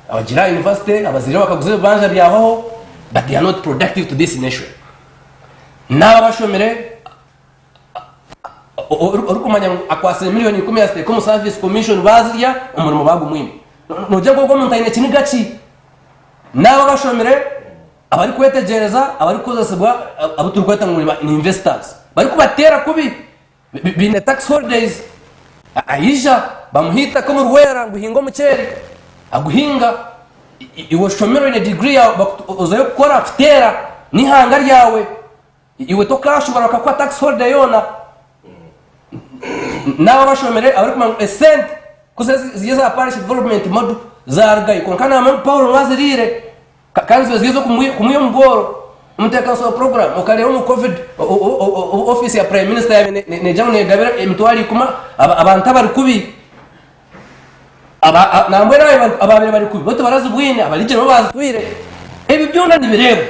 abagiire aha university, abazaire bakaguza ebibanja byahwaho but they are not productive to this nation. N'abo abashomire Orikumanya ngu akwatsire miriyoni ikumi yaziteeka omu service commission baazirya omurimo baagumwima. Noogira ngu ogwo omuntu aine kiniga ki? N'abo abashomire, abarikwetegyereza, abarikukozesibwa abu turikweta ngu ni investors barikubateera kubi baine tax holidays aija bamuha eitaka omu rwera ngu hinga omuceeri aguhinga iwe oshomire oine degree yaawe ozayo kukora kuteera n'eihanga ryawe Iwe tokashobora bakakuha tax holiday yoona. Naabo abashomire abarikumanya ngu esente ku ziri eza parish development model zarugayo kwonka namanya ngu Paulo niwe aziriire kandi ziba ziri ez'okumwiha omu bworo. Omuteekanisa wa program okareeba omu covid obu office ya prime minister yabaire neija ngu negabira emitwaro ikumi abantu abari kubi nambwenu ababaire bari kubi bo tibarazibwine abarigye nibo bazitwire. Ebi byona nibireebwa.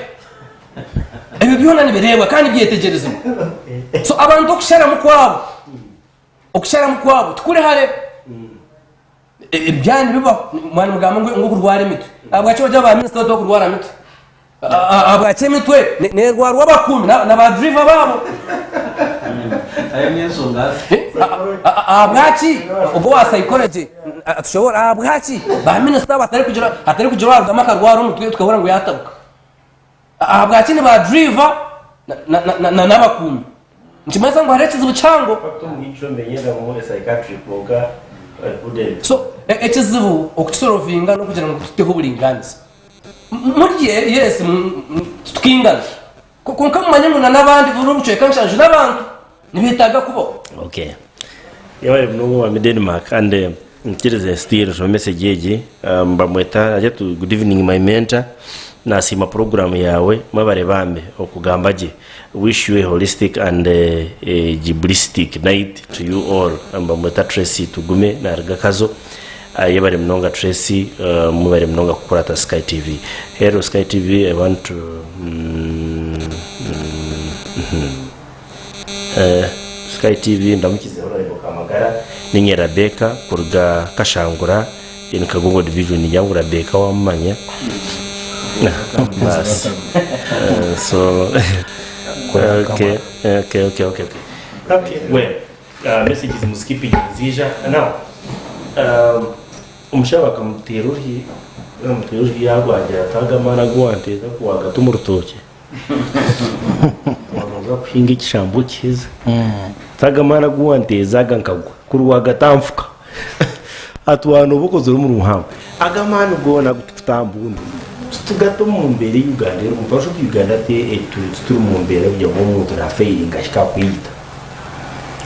Ebyo byona nibireebwa kandi byetegyerezibwa. So abantu okusharamu kwabo, okusharamu kwabo tikuri hare. Ebyana nibibaho, mwaba nimugamba ngu okurwara emitwe. Ahabwaki bagira ba minisita bati okurwara mitwe? Ahabwaki emitwe nerwarwa abakuumi na ba diriva baabo? Ahabwaki ogwo owa psychology atushoboorora ahabwaki ba minisita hatarikugira owarugamu akarwara omutwe tukahurira ngu yatabuka? Ahabwaki ni ba driver na n'abakuumi? Nikimanyisa ngu hariho ekizibu kihango. So ekizibu okukisorovinga n'okugira ngu tuteho oburingaaniza. Murye yes titukingana kwonka mumanye ngu na n'abandi buri obucweka nshanju n'abantu nibeetaaga kubaho. Okay. Yebare munonga Mwami Denmark and Nkirize still nshome message egi bamweta agira ati good evening my mentor nasiima program yawe mwebare bambi okugamba gye wish you a holistic and a jiblistic night to you all bamweta Tracy Tugume naruga Kazo yebare munonga Tracy mwebare munonga kukurata Sky TV hello Sky TV I want to Sky TV ndamukize Honorable Kamagara ninye Rabecca kuruga Kashangura in Kagongo division ningira ngu Rabecca wamumanya Baasi. So okay okay okay okay okay well messages muzikipinge niziija now omushaho bakamuteera oruhi bamuteera oruhi yagwa agira ati aga amaani agu wanteeza kuwagata omu rutookye Wabanza kuhinga ekishambo okiheza. Aga amaani agu wanteeza aga nkagwa kuri wagata nfuka. Hati waaba nooba okozire omurimo muhango. Aga amaani goona agu turikutambunda titugata omu mbeera ei Uganda erimu. Twashusha oti Uganda tituri mu mbeera kugira ngu omuntu naafeyiringa ahike aha kweyita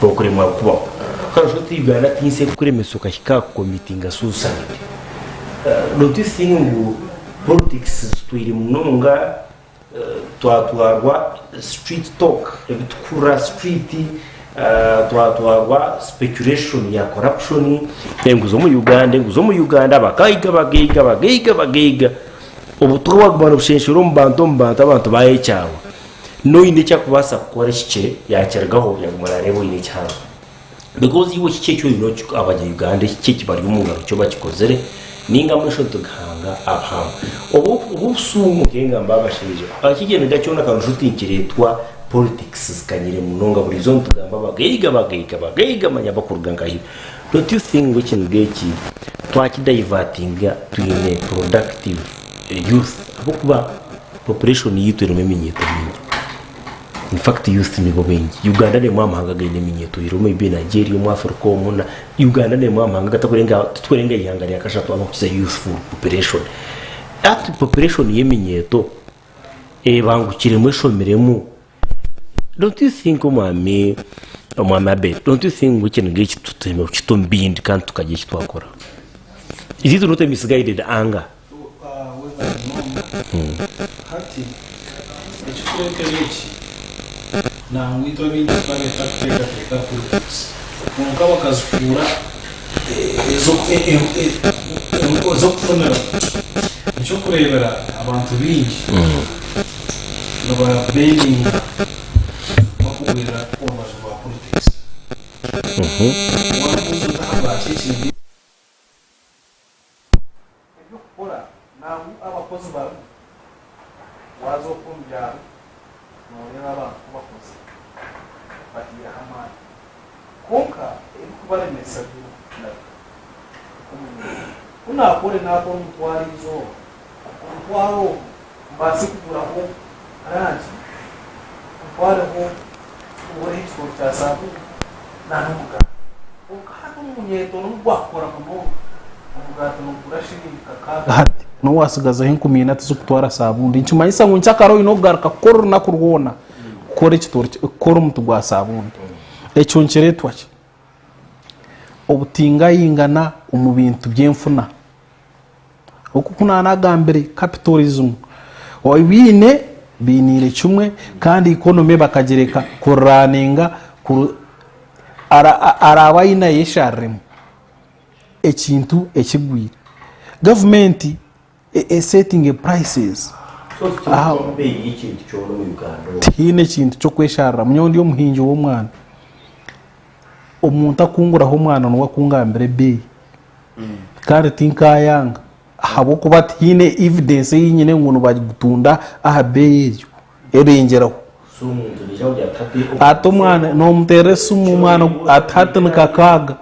okuremwa kubaho. Twashusha oti Uganda ti nsi erikukuremesa okahika aha kukomitinga suicide. Don't you think ngu Politics zitwire munonga twatwarwa street talk ebitukuhurira street twatwarwa speculation ya corruption enguzi omu Uganda enguzi omu Uganda abagaiga bagaiga bagaiga bagaiga obutwa bwaguma nibushenshera omu bantu omu bantu abantu bayekyawa noine eki akubaasa kukora ekikye yakirugaho yaguma nareeba oine ekihango. Because iwe kiki eki oine abanya Uganda kiki ekibari omu ngaro kyo bakikozire ninga amaisho nitugahanga abahango obu obusungu nkengamba abashaija ekigyendererwa kyona karusha oti nikiretwa politics zikanyire munonga buriizooba nitugamba abagaiga bagaiga bagaiga manya bakuruga nkahi don't you think ngu ekiniga eki twakidivertinga twine productive youth ahabw'okuba population yaitu erimu eminyeeto mingi. In fact youth nibo baingi. Uganda n'emwe aha mahanga againe eminyeeto eriho maybe Nigeria omu Africa omu na Uganda n'emwe aha mahanga agatakurenga titukurenga eihanga rya kashatu abarikukiza youthful population. Hati population y'eminyeeto ebangukiremu eshomiremu don't you think omwami omwami Abel don't you think ngu ekiniga eki twine kukita omu bindi kandi tukagira eki twakora? Is it not a misguided anger? Webale munonga. Hati ekikureetera eki, nangwa itwe abaingi titwabeeta kuteekateeka politics kwonka bakazifuura ez'okufunira. Eky'okureebera abantu baingi nibabendinga bakugwera orubaju rwa politics. Waabuuza oti ahabwaki eki ndi. Eby'okukora nangwa abakozi barimu waaza okwo omu byaro nooreeba abantu ku bakozire bataireho amaani. Kwonka ebirikubaremesa byo nabyo. Ku naakore naakora omutwaro eizooba, omutwaro ogwo mbaase kuguraho rangi, ntwareho ngureho ekitooro kya saabuuni n'omugaati. Kwonka hati omunyeeto n'obu gwakukora munonga, omugaati nigugura shiringi kakaaga hati n'obu waatsigazaho enkumi ina tizikutwara saabuuni. Nikimanyisa ngu nkyakara oine kugaruka kukora orunaku rwona kukora ekitooro kukora omuti gwa saabuuni. Ekyo nikireetwa ki? Obutingaingana omu bintu by'enfuna. Oku ku naanagambire capitalism, obiine bainiire kimwe kandi economy bakagireka kuraaninga araabe aine ayeshariremu ekintu ekigwire. Gavumenti esetinge prices tihaine ekintu ky'okweshariramu. Nyowe ndi omuhingi w'omwana, omuntu akunguraho omwana niwe akungambira ebeeyi kandi tinkayanga ahabw'okuba tihaine evidence ei nyine ngu nibagutunda aha beeyi egyo erengyeraho. Hati omwana nomuteerera esimu omwana ati hati ni kakaaga.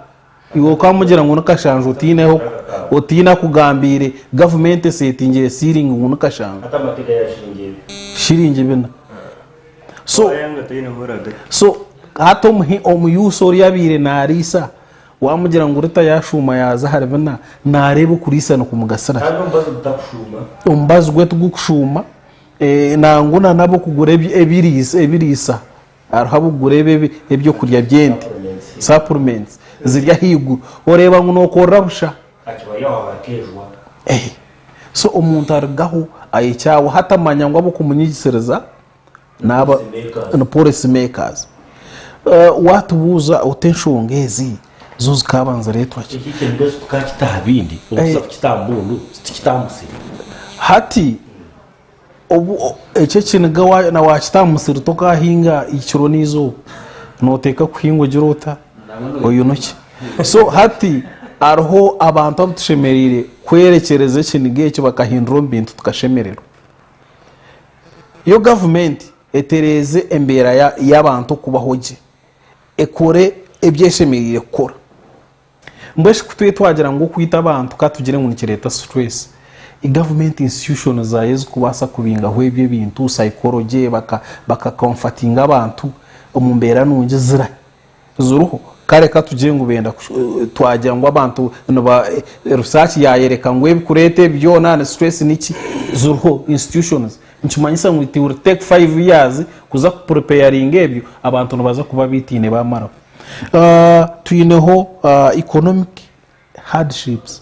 Iwe okamugira ngu ni kashanju otaineho otaine akugambiire gavumenti esetingire siiringi ngu ni kashanju. Shiringi bina. So so hati omuhi omuyuusi oriya abaire naariisa wamugira ngu rita yashuuma yaaza ahari bina naareeba okuriisa nikumugasira ki? Omubazi gwe tigukushuuma nangwa na n'abokugura ebiriisa ebiriisa. Hariho ab'okugura ebi ebyokurya by'ente, supplements, ziri ahaiguru. Oreeba ngu nokorera busha. Eh, so omuntu arugaho ayekyawa hati amanya ngu ab'okumunyigisiriza n'aba ni policy makers. Eh, watubuuza oti enshonga ezi zo zikaaba nizireetwa ki? Eki ekintu eki tukakita aha bindi, obu tuza kukita aha mbundu, titukita aha musiri. Hati Obu ekyo ekiniga wa- na wakita aha musiri tokahinga ekiro n'eizooba noteeka kuhinga ogire ota oyinuke so hati hariho abantu abu tushemereire kwerekyereza ekiniga ekyo bakahindura omu bintu tukashemererwa yo gavumenti etereeze embeera ya- y'abantu okubaho gye ekore ebi eshemereire kukora. Mbwenu shi ku tube twagira ngu okwita abantu ka tugire ngu nikireeta stress, government institutions zaayo ezikubaasa kubingaho ebyo ebintu, psychology, baka baka comfortinga abantu omu mbeera nungi zirahi? Ziriho? Kare ka tugire ngu benda twagira ngu abantu niba research yaayoreka ngu ebikureeta ebi byona ni stress niki, ziriho institutions. Nikimanyisa ngu it will take 5 years kuza ku preparinga ebyo, abantu nibaza kuba baitaine baamaraho. Twineho economic hardships.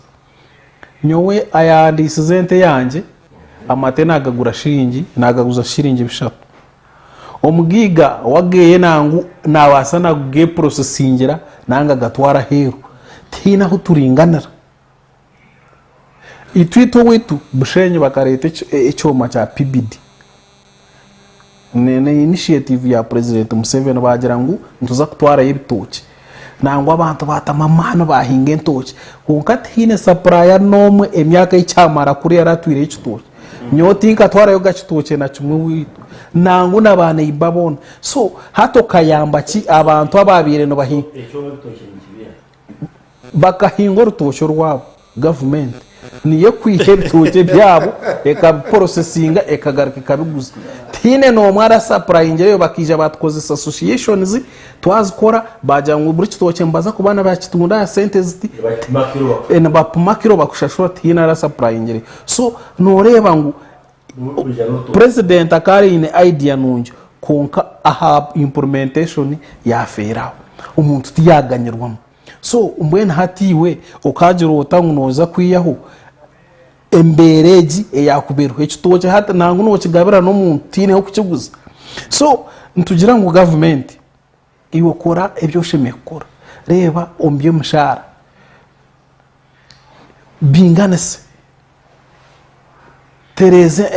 Nyowe ayandiisize ente yangye, amate nagagura shiringi, nagaguza shiringi bishatu. Omugaiga we ageye nangu nabaasa nakugeprosesingira nanga agatware aheeru. Tihaine ahu turinganira. Itwe itwe owaitu Bushenyi bakareeta ekyoma kya PBD. Ni initiative ya President Museveni baagira ngu nituza kutwarayo ebitookye. Nangwa abantu baatamu amaani baahinga entookye. Kwonka tihaine supplier n'omwe emyaka ei kyamara kuriya aratwireyo ekitookye. Nyowe tinkatwarayoga kitookye na kimwe owaitu. Nangwa na ba neighbour boona. So hati okayamba ki abantu abaabaire nibahinga? Bakahinga orutookye orwabo, gavumenti niyo ekwiha ebitookye byabo ekabiporosesinga ekagaruka ekabiguza. Tihaine n'omwe arasapurayingireyo bakaija batukozesa associations twazikora baagira ngu buri kitookye nibaza kuba nibakitunda aha sente ziti, nibapima kiro bakushashura tihaine arasapurayingireyo. So nooreeba ngu Purezidenti akaba aine idea nungi kwonka aha implementation yafeera aho. Omuntu tiyaganyirwamu. So mbwenu hati iwe okagira ota ngu noza kwihaho embeera egi eyakubairweho ekitookye hati nangwa nokigabira n'omuntu tihaine h'okukiguza. So nitugira ngu gavumenti iwe kora ebi oshemereire kukora. Reeba omu by'emishaara binganise. Tereeza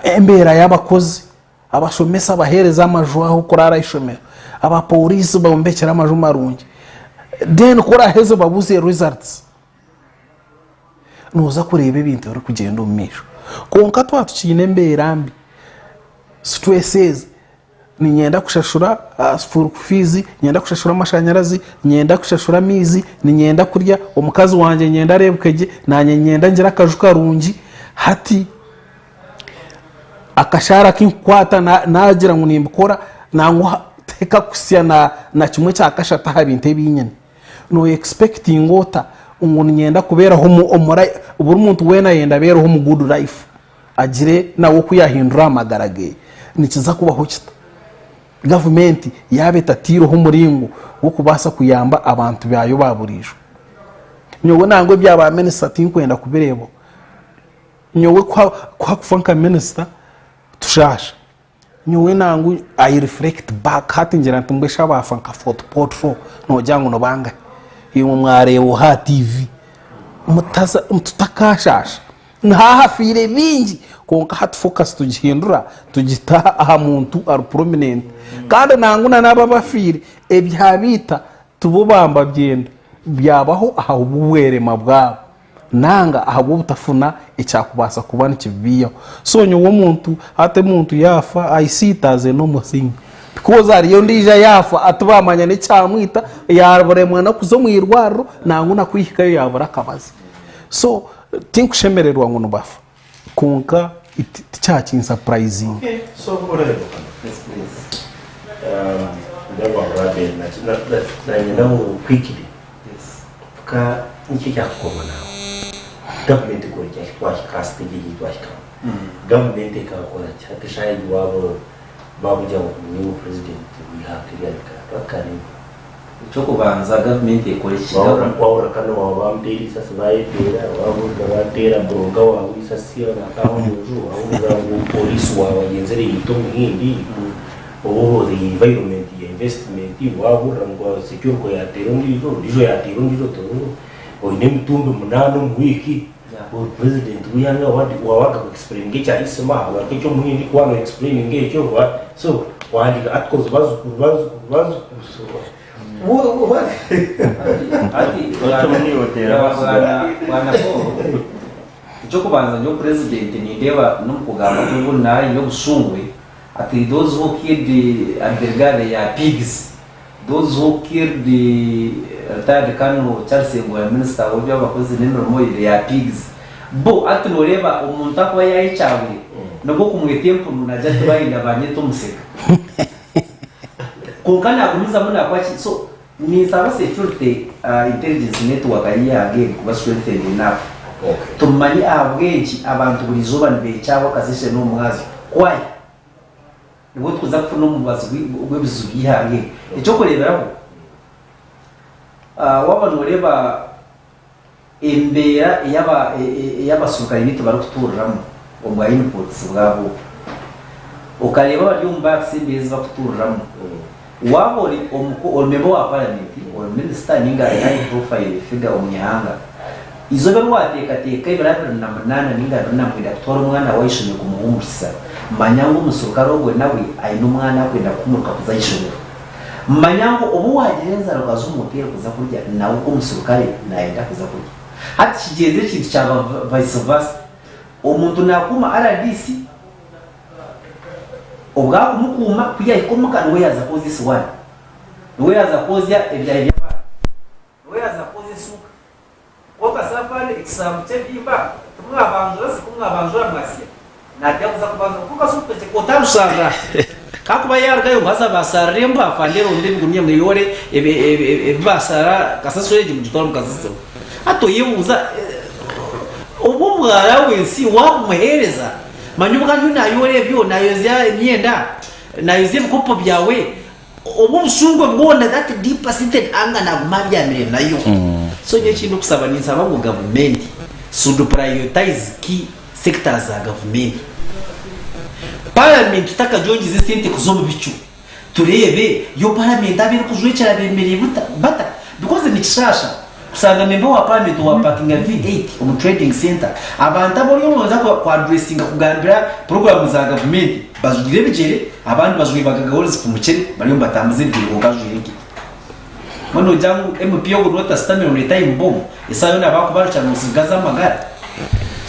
embeera y'abakozi, abashomesa baheereze amaju ah'okuraara aha ishomero, abapooriisi bombekyere amaju marungi, then ku oraaheze obabuuze results, nooza kureeba ebintu birikugyenda omu maisho. Kwonka twaba tukiine embeera mbi, stress ezi. Niinyenda kushashura school fees, niinyenda kushashura amashanyarazi, niinyenda kushashura amaizi, niinyenda kurya, omukazi wangye niinyenda areebeke gye, naanye niinyenda ngire akaju karungi. Hati akashaara aku nkukwata naagira ngu nimbikora nangwa tikakuhitsya na kimwe kya kashatu aha bintu ebi nyine. No expectinga ota ngu niinyenda kubeeraho omu buri muntu weena ayenda abeereho omu good life. Agire nawe oku yaahindura aha magara ge, nikiza kubaho kita? Gavumenti yaaba etataireho omuringo gw'okubaasa kuyamba abantu baayo ba buriijo. Nyowe nangwa ebya ba minisita tinkwenda kubireebaho. Nyowe ku hakufa nka minisita tushaasha. Nyowe nangu I reflect back hati ngira nti mbwenu shi abaafa nka Fort Portal noogira ngu nibangahi? Imwe mwareeba aha TV mutaza tutakashaasha nihahafiire bingi kwonka hati focus tugihindura tugita aha muntu ari prominent kandi nangu na n'abo abafiire ebyabaita tibo bambabyenda byabaho ahabw'obwerema bwabo. nanga ahabw'obutafuna ekyakubaasa kuba nikibiihaho. So nyowe omuntu hati omuntu yaafa I see it as a normal thing because hariyo ondiijo ayaafa tibamanya n'ekyamwita yaaremwa n'okuza omu irwariro nangwa na kwihikayo yaabura akabazi. So tinkushemererwa ngu nibafa kwonka tikyakinsapurayizinga. Okay, so honorable. Yes, please. Nanyenda ngu quickly Ka niki ekyakukorwa naawe? Gavumenti ekore ki? Twahika aha siteegi egi ei twahikamu. Gavumenti ekaakora ki? Hati eshaaha egi waaba baakugira ngu niiwe purezidenti w'eihanga erya Uganda, wakukareeba? Eky'okubanza gavumenti ekore ki? Waahurira kanu waaba baamuteera eisasi baayefeera, waahurira baateera buroga waawe eisasi ataaha omu nju, waahurira ngu pooriisi waawe agyenzire yaita omuhindi, Obu the environment ya investment wahurira ngu security yateera ondiijo, ondiijo yateera ondiijo oine emitumbi munaana omu wiiki, ori president w'eihanga waaba ku explaininga ekya Isma hagaruka eky'omuhindi ku waaba no explaininga ekyo so wahandiika articles bazukuru bazukuru bazukuru so Hati bwana Paul, eky'okubanza nyowe president nindeeba n'omukugamba kwe ngu naine obushungwe. Ati those who killed Abdiriga they are pigs, those who killed retired Colonel Charles Engola minister w'ebyabakozi n'emirimo ye they are pigs. Bo ati noreeba omuntu akuba yayekyahwire nobwo okumweta empunu nagira ati bayenda banyeta omusega. Kwonka nagumizamu nakora ki so ninsaba security intelligence network y'eihanga eri kuba strengthened enough tumanye ahabw'enki abantu buri izooba nibekyahwa akasese n'omumwazyo. Why? Nibwo tukuza kufuna omubazi gw'ebizibu by'eihanga eri. Eky'okureeberaho, waaba nooreeba embeera ei abaserukare baitu barikutuuriramu omu bwa inputs bwabo obu, okareeba abari omu barracks embeera ezi barikutuuriramu, waaba ori ori memba wa paramenti, ori minisita nainga high profile figure omu ihanga, Eizooba eri waateekateeka ebiro 28 nainga 29 kutwara omwana waawe aha ishomero kumuhuumuriza, manya ngu omuserukare ogwo nawe aine omwana arikwenda kuhumuruka kuza aha ishomero. Manya ngu obu waagira enjara okaza omu hoteeri kuza kurya, nawe ogwo omuserukare naayenda kuza kurya. Hati kigyenze ekintu kyaba vice versa. Omuntu naakuuma rdc, obwo akumukuuma ku yaahika omuka niwe yaaza kwozya esiwaani, niwe yaaza kwozya ebyahi by'abaana. Niwe yaaza kwozya esuuka. Kwonka Safani ekisambu ky'ebihimba timwabanjura si ku mwabanjura mwasya. Naatya kuza kubanjura kwonka si okutegyeka otarushanga. Kakuba yaarugayo ngu haza baasarura embwa afande eronde ebiguniya muyore ebi baasara kasasiro egi mugitware omu kasasiro. Hati oyebuuza obu omwara w'ensi waakumuheereza manya obwo ariyo naayora ebyo naayozya emyenda naayozya ebikopo byawe Obwo obushungwe bwona that deep seated anger naguma abyamire nayo. So nyowe ekindikusaba ninsaba ngu gavumenti should prioritize key sectors za gavumenti. Parliament tutakagyongyeza esente kuza omu bicu tureebe yo parliament abu erikujwekyera bemereire bata because nikishaasha Kusanga memba wa parliament owa parkinga V8 omu trading centre, abantu abu oriyo noza ku addressinga kugambira puroguramu za gavumenti bajwaire ebigyere abandi bajwaire bagagahori zifumukire bariyo nibatambuza ebigyere kwonka ajwaire enkaito. Mbwenu nogira ngu MP ogu niwe otasitamire ngu ni time bomb, esaaha yoona bakubarukira nosigaza amagara?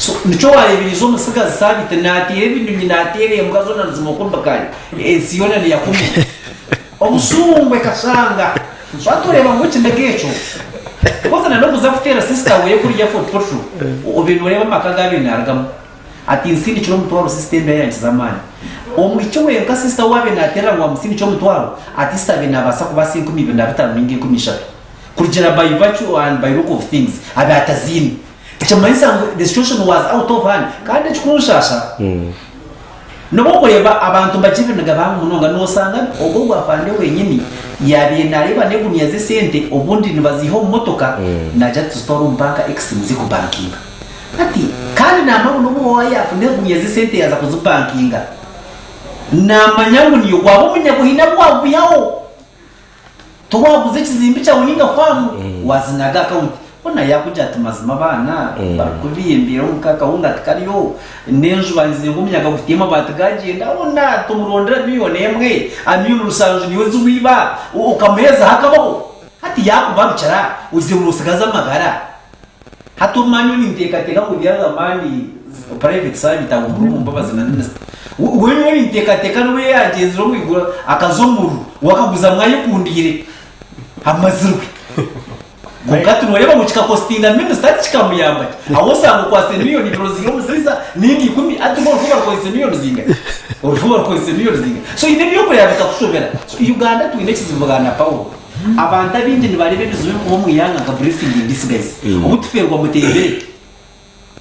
So nikyo wareeberize omutsigazi Sabiiti nateera ebinyonyi nateera embwa zoona nizimoka omu bikaari ensi yoona neyakumira. Obusungu ekashanga. So hati oreeba ngu ekiniga ekyo because na n'okuza kuteera sister weye kuriya Fort Portal obaire noreeba amaka agu abaire narugamu. Ati nsindikire omutwaro sister embeera yankiza amaani. Omwishiki wenka sister ou abaire nateerera ngu amusindikye omutwaro ati sister abaire nabaasa kubaasa 25,000 ninga 30,000 kurugiirira by virtue and by look of things abaire ataziine. Nikimanyisa ngu the situation was out of hand kandi ekikunshasha nobu okureeba abantu nibagira ebiniga bihango munonga nosanga ogwo ogwo afande wenyini yabaire nareeba n'eguniya z'esente obundi nibaziiha omu motoka nagira ati tuzitware omu banka X muze kubankinga hati kandi namanya ngu nobu waaba yafuna eguniya z'esente yaaza kuzibankinga namanya ngu niyo gwaba omunyago haine abu waagwihaho. Tiwaguza ekizimbe kyawe ninga faamu, wazinaga akawunti. Hoona yaakugira ati mazima abaana barikubimbira omuka akahunga tikariyo, n'enju bangize ngu omuyaga gutiire amabaati gagyenda, hoona tumurondera miriyoni emwe aha miriyoni rushanju niyo ziwiiba okamuheezaho akabaho? Hati yaakubarukira ogize ngu notsigaza amagara. Hati obu nyowe ninteekateeka ngu the other man private servant ago muri Mbabazi na minister. We nyowe ninteekateeka n'obu yaagyenzire omu iguru akaza omururu, we akaguzamu ayekundiire amazirwe. Kwonka hati nooreeba ngu kikakositinga minister hati kikamuyamba ki? Aho osanga okwatsire miriyoni ibiri oziihe omusiisa ninga ikumi hati mbwenu orufu barukozese miriyoni zingari? Orufu barukozese miriyoni zingari? So haine eby'okureeba bikakushobera. So Uganda twine ekizibu bwana Paul. Abantu abaingi nibareeba ebizibu ebirikuba omu ihanga nka blessing in disguise. Obu tufeerwa Mutembere,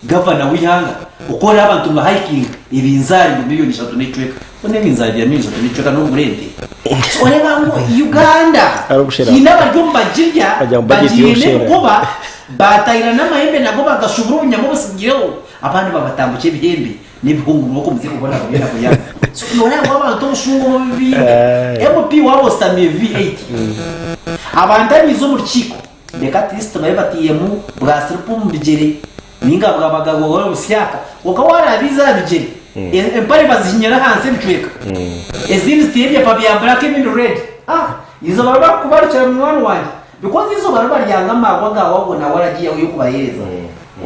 gavana w'eihanga, oku oreba abantu nibahayikinga ebinzaari ngu miriyoni ishatu n'ekicweka. Mbwenu ebinzaari bya miriyoni ishatu n'ekicweka n'okugura ente? So oreeba ngu Uganda haine abari omu bagirya Bagira ngu budget bagiine y'obushera. ebikoba, baatahirira n'amahembe nago bagashubura obunyama obutsigireho, abandi babatambukya ebihembe. N'ebihungu nikwo muze kubona buriya na buriya. So noreeba ngu abantu obushungu obu baine. MP waaba ositamiire V8. Abantu abaiza omu rukiiko reka at least babe batairemu bwa siripa omu bigyere ninga bwa bagagogora obusyaka. Kwonka waaraabiiza aha bigyere empare bazihinyire ahansi ebicweka. Ezindi ziteire ebyapa bya black ebindi red. Ah eizooba ribarikubarukira munywani wangye because eizooba ribaryanga amaarwa gaawe ago nawe aragiihaho y'okubaheereza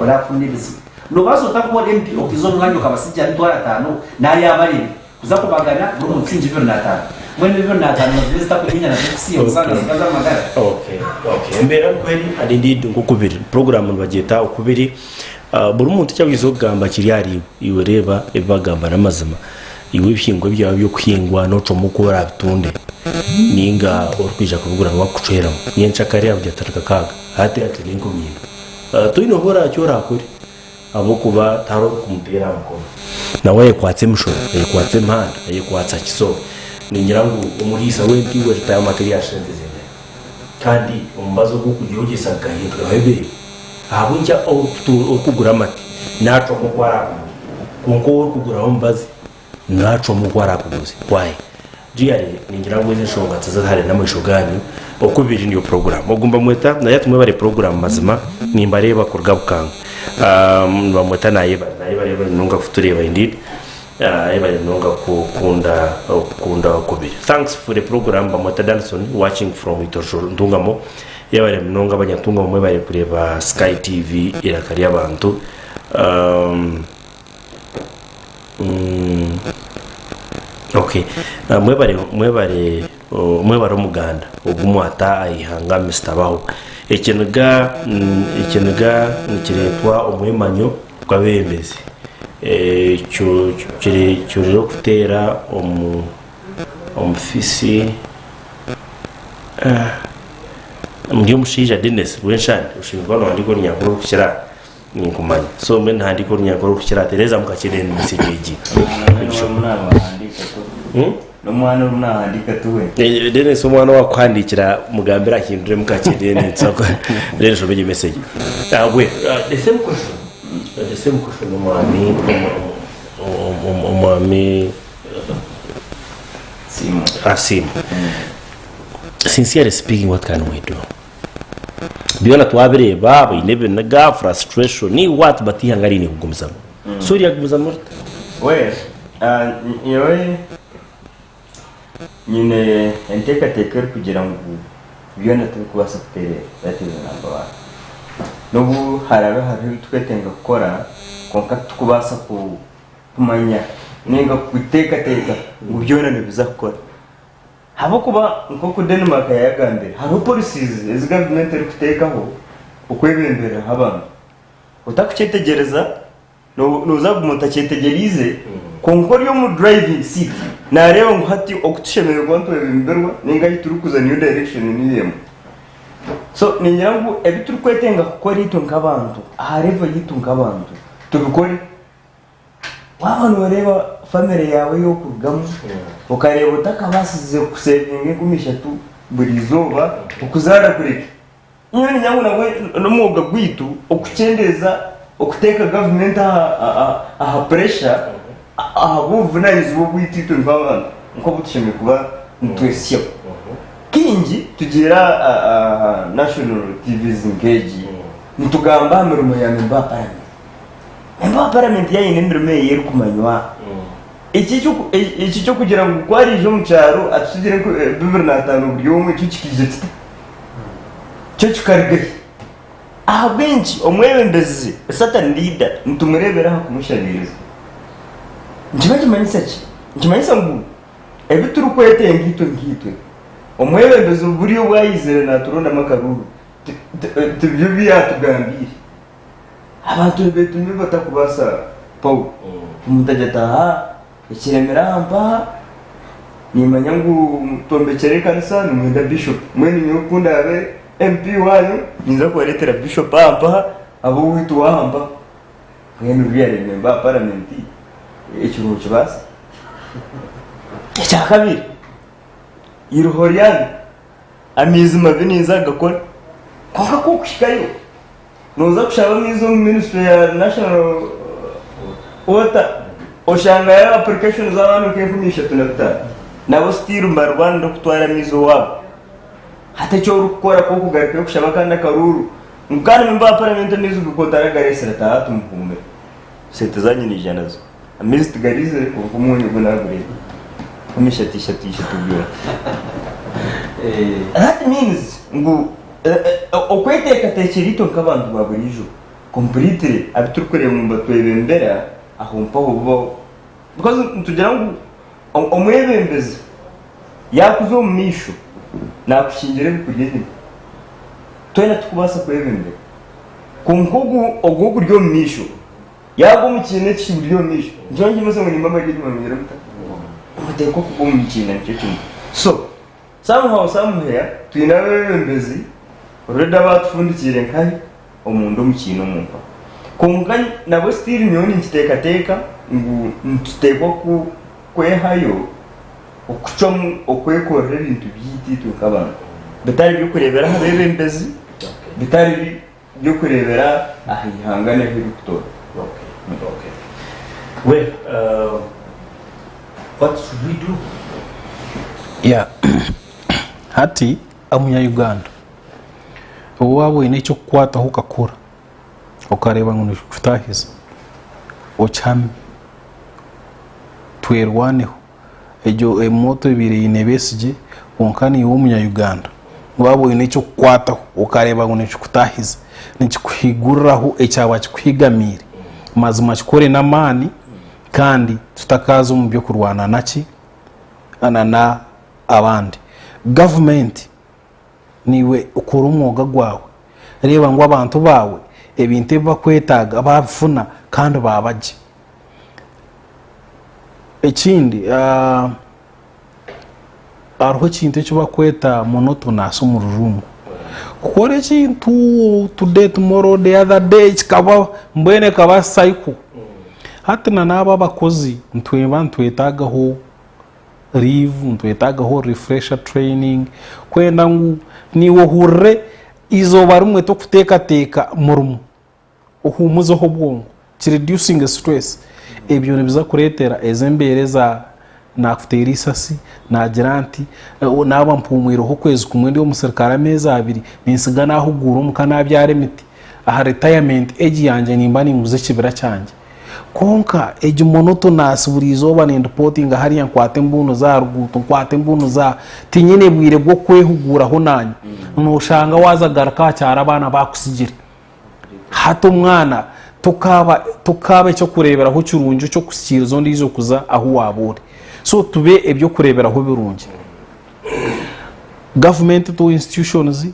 orafuna ebizibu. Noobaasa ota kuba ori MP okaiza omu mwanya okabasigira emitwaro ataano naayabarebe kuza kubagana buri muntu siringi 25? Mbwenu 25 mazima ezitakuminya nazo kusiiha osanga ziba z'amagara. Okay, okay. Embeera nk'oku eri and indeed nk'oku biri. Puroguraamu nibagyeta oku biri. Buri muntu eki arikuza kugamba kiri ahari iwe. Iwe reeba ebi bagamba n'amazima. Iwe ebihingwa byawe by'okuhingwa noocwamu oku oraabitunde nainga orikwija kubigura niwe arikukucweramu. Nyencakare abugira ati kakaaga hati ati n'enkumi ina. Toine obu oraabe oraakore ahabw'okuba tihariho orikumuteera aha mukono. Nawe ayekwatsa emishoro, ayekwatsa emihanda, ayekwatsa ki. So ningira ngu omuriisa w'ente iwe tayo amate ya shente zingari. Kandi omubazi ogu okugyogesa gukahinduraho ebeeyi. Ahabw'enki orikugura amate naacwamu oku araakugure kwonka ou orikuguraho omubazi Naacwamu oku araakuguze. Why? Really, ningira ngu ezi enshonga tiziri hare n'amaisho gaanyu. Oku biri niyo puroguraamu. Ogu nibamweta, naye ati mwebare puroguraamu mazima, nimbareeba kuruga Bukanga. Nibamweta Nayebare. Nayebare yebare munonga kutureeba indeed. Yebare munonga kukunda kukunda oku biri. Thanks for the program. Bamweta Danson watching from Itosho Ntungamo. Yebare munonga abanyantungamo mwebare kureeba Sky TV eiraka ry'abantu. Okay mwebare mwebare mwebare omuganda ogu mwata aha ihanga Mister Baho. Ekiniga ekiniga nikireetwa omwemanyo gw'abeebembezi. Ekyo kirire okuteera omu omufisi ndi omushaija Denis Rwenshani oshinzwe kuba nohandiika orunyankore orukukira Ninkumanya. So mbwenu nihandiika orunyankore orukukira Tereza mukakire message egi. N'omwana orimu nahandiika tiwe? Dennis omwana owakuhandiikira mugambire ahindure mukakye then then nshome egyo message. Bwe the same question the same question omwami omwami Asiimwe. Sincerely speaking what can we do? Byona twabireeba baine ebiniga, frustration, what but eihanga riine kugumizamu. So ryagumizamu rita? Well, nyowe nyine enteekateeka erikugira ngu byona tibirikubaasa kutereera, that is number one. N'obu haraabe hariho ebi turikwetenga kukora, Kwonka titukubaasa kumanya ninga kuteekateeka ngu byona nibiza kukora. Ahabw'okuba nk'oku Denmark yaagambire, hariho policies ezi gavumenti erikuteekaho okwebembereraho abantu. Otakukyetegyereza, nooza kuguma otakyetegyereize, kwonka ori omu driving seat naareeba ngu hati oku tushemereire kuba nitwebemberwa ninga ahu turikuza niyo direction niyo emwe. So ningira ngu ebi turikwetenga kukora itwe nk'abantu, aha level yaitu nk'abantu, tubikore. Waaba nooreeba famire yaawe ei orikurugamu, okareeba otakabaasize kusevinga 3000 buri izooba, okuzaara kureke. Nyowe niinyenda ngu nabwe n'omwoga gwaitu okukyendeeza okuteeka gavumenti aha puresha ahabw'obuvunaanyizibwa obwaitu itwe nk'abantu nk'obu tushemereire kuba nitwehitsyaho. Kaingi tugiire aha national TVs nk'egi nitugamba aha mirimo ya memba wa paramenti. Memba wa paramenti yaaba aine emirimo eye erikumanywa, eki eky'okugira ngu ku araije omu kyaro atutsigire 25 buri omwe ekyo kikaija kita? Kyo kikaruga hi? Ahabw'enki omwebembezi, certain leader, nitumureebera aha kumushabiiriza? Nikiba nikimanyisa ki? Nikimanyisa ngu ebi turikwetenga itwe nkaitwe, omwebembezi buri obu aizire naaturondamu akaruuru, tibyo bi yaatugambiire. Abantu nibeetuma ebi batakubaasa Paul. Omuntu agira ati, Aha, ekiremire aha mpaha, Nimanya ngu twombekyere ekanisa nimwenda bishop. Mbwenu nyowe ku ndaabe MP waanyu ninza kubareetera bishop aha mpaha abe owaitu w'aha mpaha. Mbwenu ruriya ari memba wa paramenti ekyo nookibaasa? Ekyakabiri, eiriho ryanyu amaizi mabi ninza kugakora. Kwonka ku orikuhikayo Nooza kushaba amaizi omu ministry ya National Water oshangayo application z'abaana nk'enkumi ishatu na bitaano nabo still nibarwanira okutwara amaizi owaabo. Hati eki orikukora ku orikugarukayo kushaba akandi akaruuru ngu kandi member wa parliament amaizi ku otaragareetsire taaha tumuhuumire. Sente zaanyu naija nazo. Amaizi tigarizire kwonka omwonyo gwo naagureeba. 30 ishatu ishatu byona. That means ngu Okweteekateekyera itwe nk'abantu ba buriijo completely abu turikureeba ngu nibatwebembera aho mpaho bubaho because nitugira ngu omwebembezi yaakuza omu maisho naakukingira ebikuri enyima. Twena titukubaasa kwebembera kwonka ogu ogu okuri omu maisho yaagwa omu kiina ekikuri omu maisho nikyo nikimanyisa ngu nimba mbari enyima ningire muta? Nimuteekwa kugwa omu kiina nikyo kimwe so Somehow somewhere twine abebembezi already abatufundikiire nkahi omunda omu kiina omu mpaha. Kwonka nabwo still nyowe ninkiteekateeka ngu nituteekwa kwehayo okucwamu okwekorera ebintu byaitu itwe nk'abantu bitari by'okureebera aha bebembezi, bitari by'okureebera aha ihanga n'ahu ririkutoora. Well, what should we do? Yeah. Hati omunya-Uganda ou waaba oine eky'okukwataho okakora okareeba ngu nikikutaahiza okihame twerwaneho. Egyo emoto ebaire eine Besigye kwonka naiwe omunya Uganda waaba oine eky'okukwataho okareeba ngu nikikutahiza nikikuhiguriraho ekyaba kikuhigamiire mazima kikore n'amaani kandi tutakaza omu by'okurwana naki na n'abandi. Gavumenti naiwe kora omwoga gwawe reeba ngu abantu baawe ebintu ebi bakwetaaga baabifuna kandi baaba gye. Ekindi hariho ekintu eki barikweta monotonous omu rujungu. Kukora ekintu today, tomorrow, the other day kikaba mbwenu ekaba cycle. Hati na n'abo abakozi nitweba nitwetaagaho leave, nitwetaagaho refresher training kwenda ngu naiwe ohurire eizooba rimwe torikuteekateeka murimo. Ohuumuzeho obwongo, ki reducinge stress. Ebyo nibiza kureetera ezo embeera eza naakuteera eisasi, naagira nti, naaba mpuumwireho okwezi kumwe ndi omusirikare ameezi abiri, nintsiga naahuguura omuka naabyara emiti. Aha retirement age yangye nimba ninguza ekibira kyangye. Kwonka egi monotonous buri izooba nindipootinga hariya nkwata embuunu z'aha ruguuto, nkwata embuunu z'aha, tinyine bwire bw'okwehuguuraho naanye. Nooshanga waaza garuka aha kyaro abaana baakusigire. Hati omwana Tokaaba tokaaba eky'okureeberaho kirungi eky'okusikiiriza ondiijo kuza ahu waaba ori. So tube eby'okureeberaho birungi. Gavumenti to institutions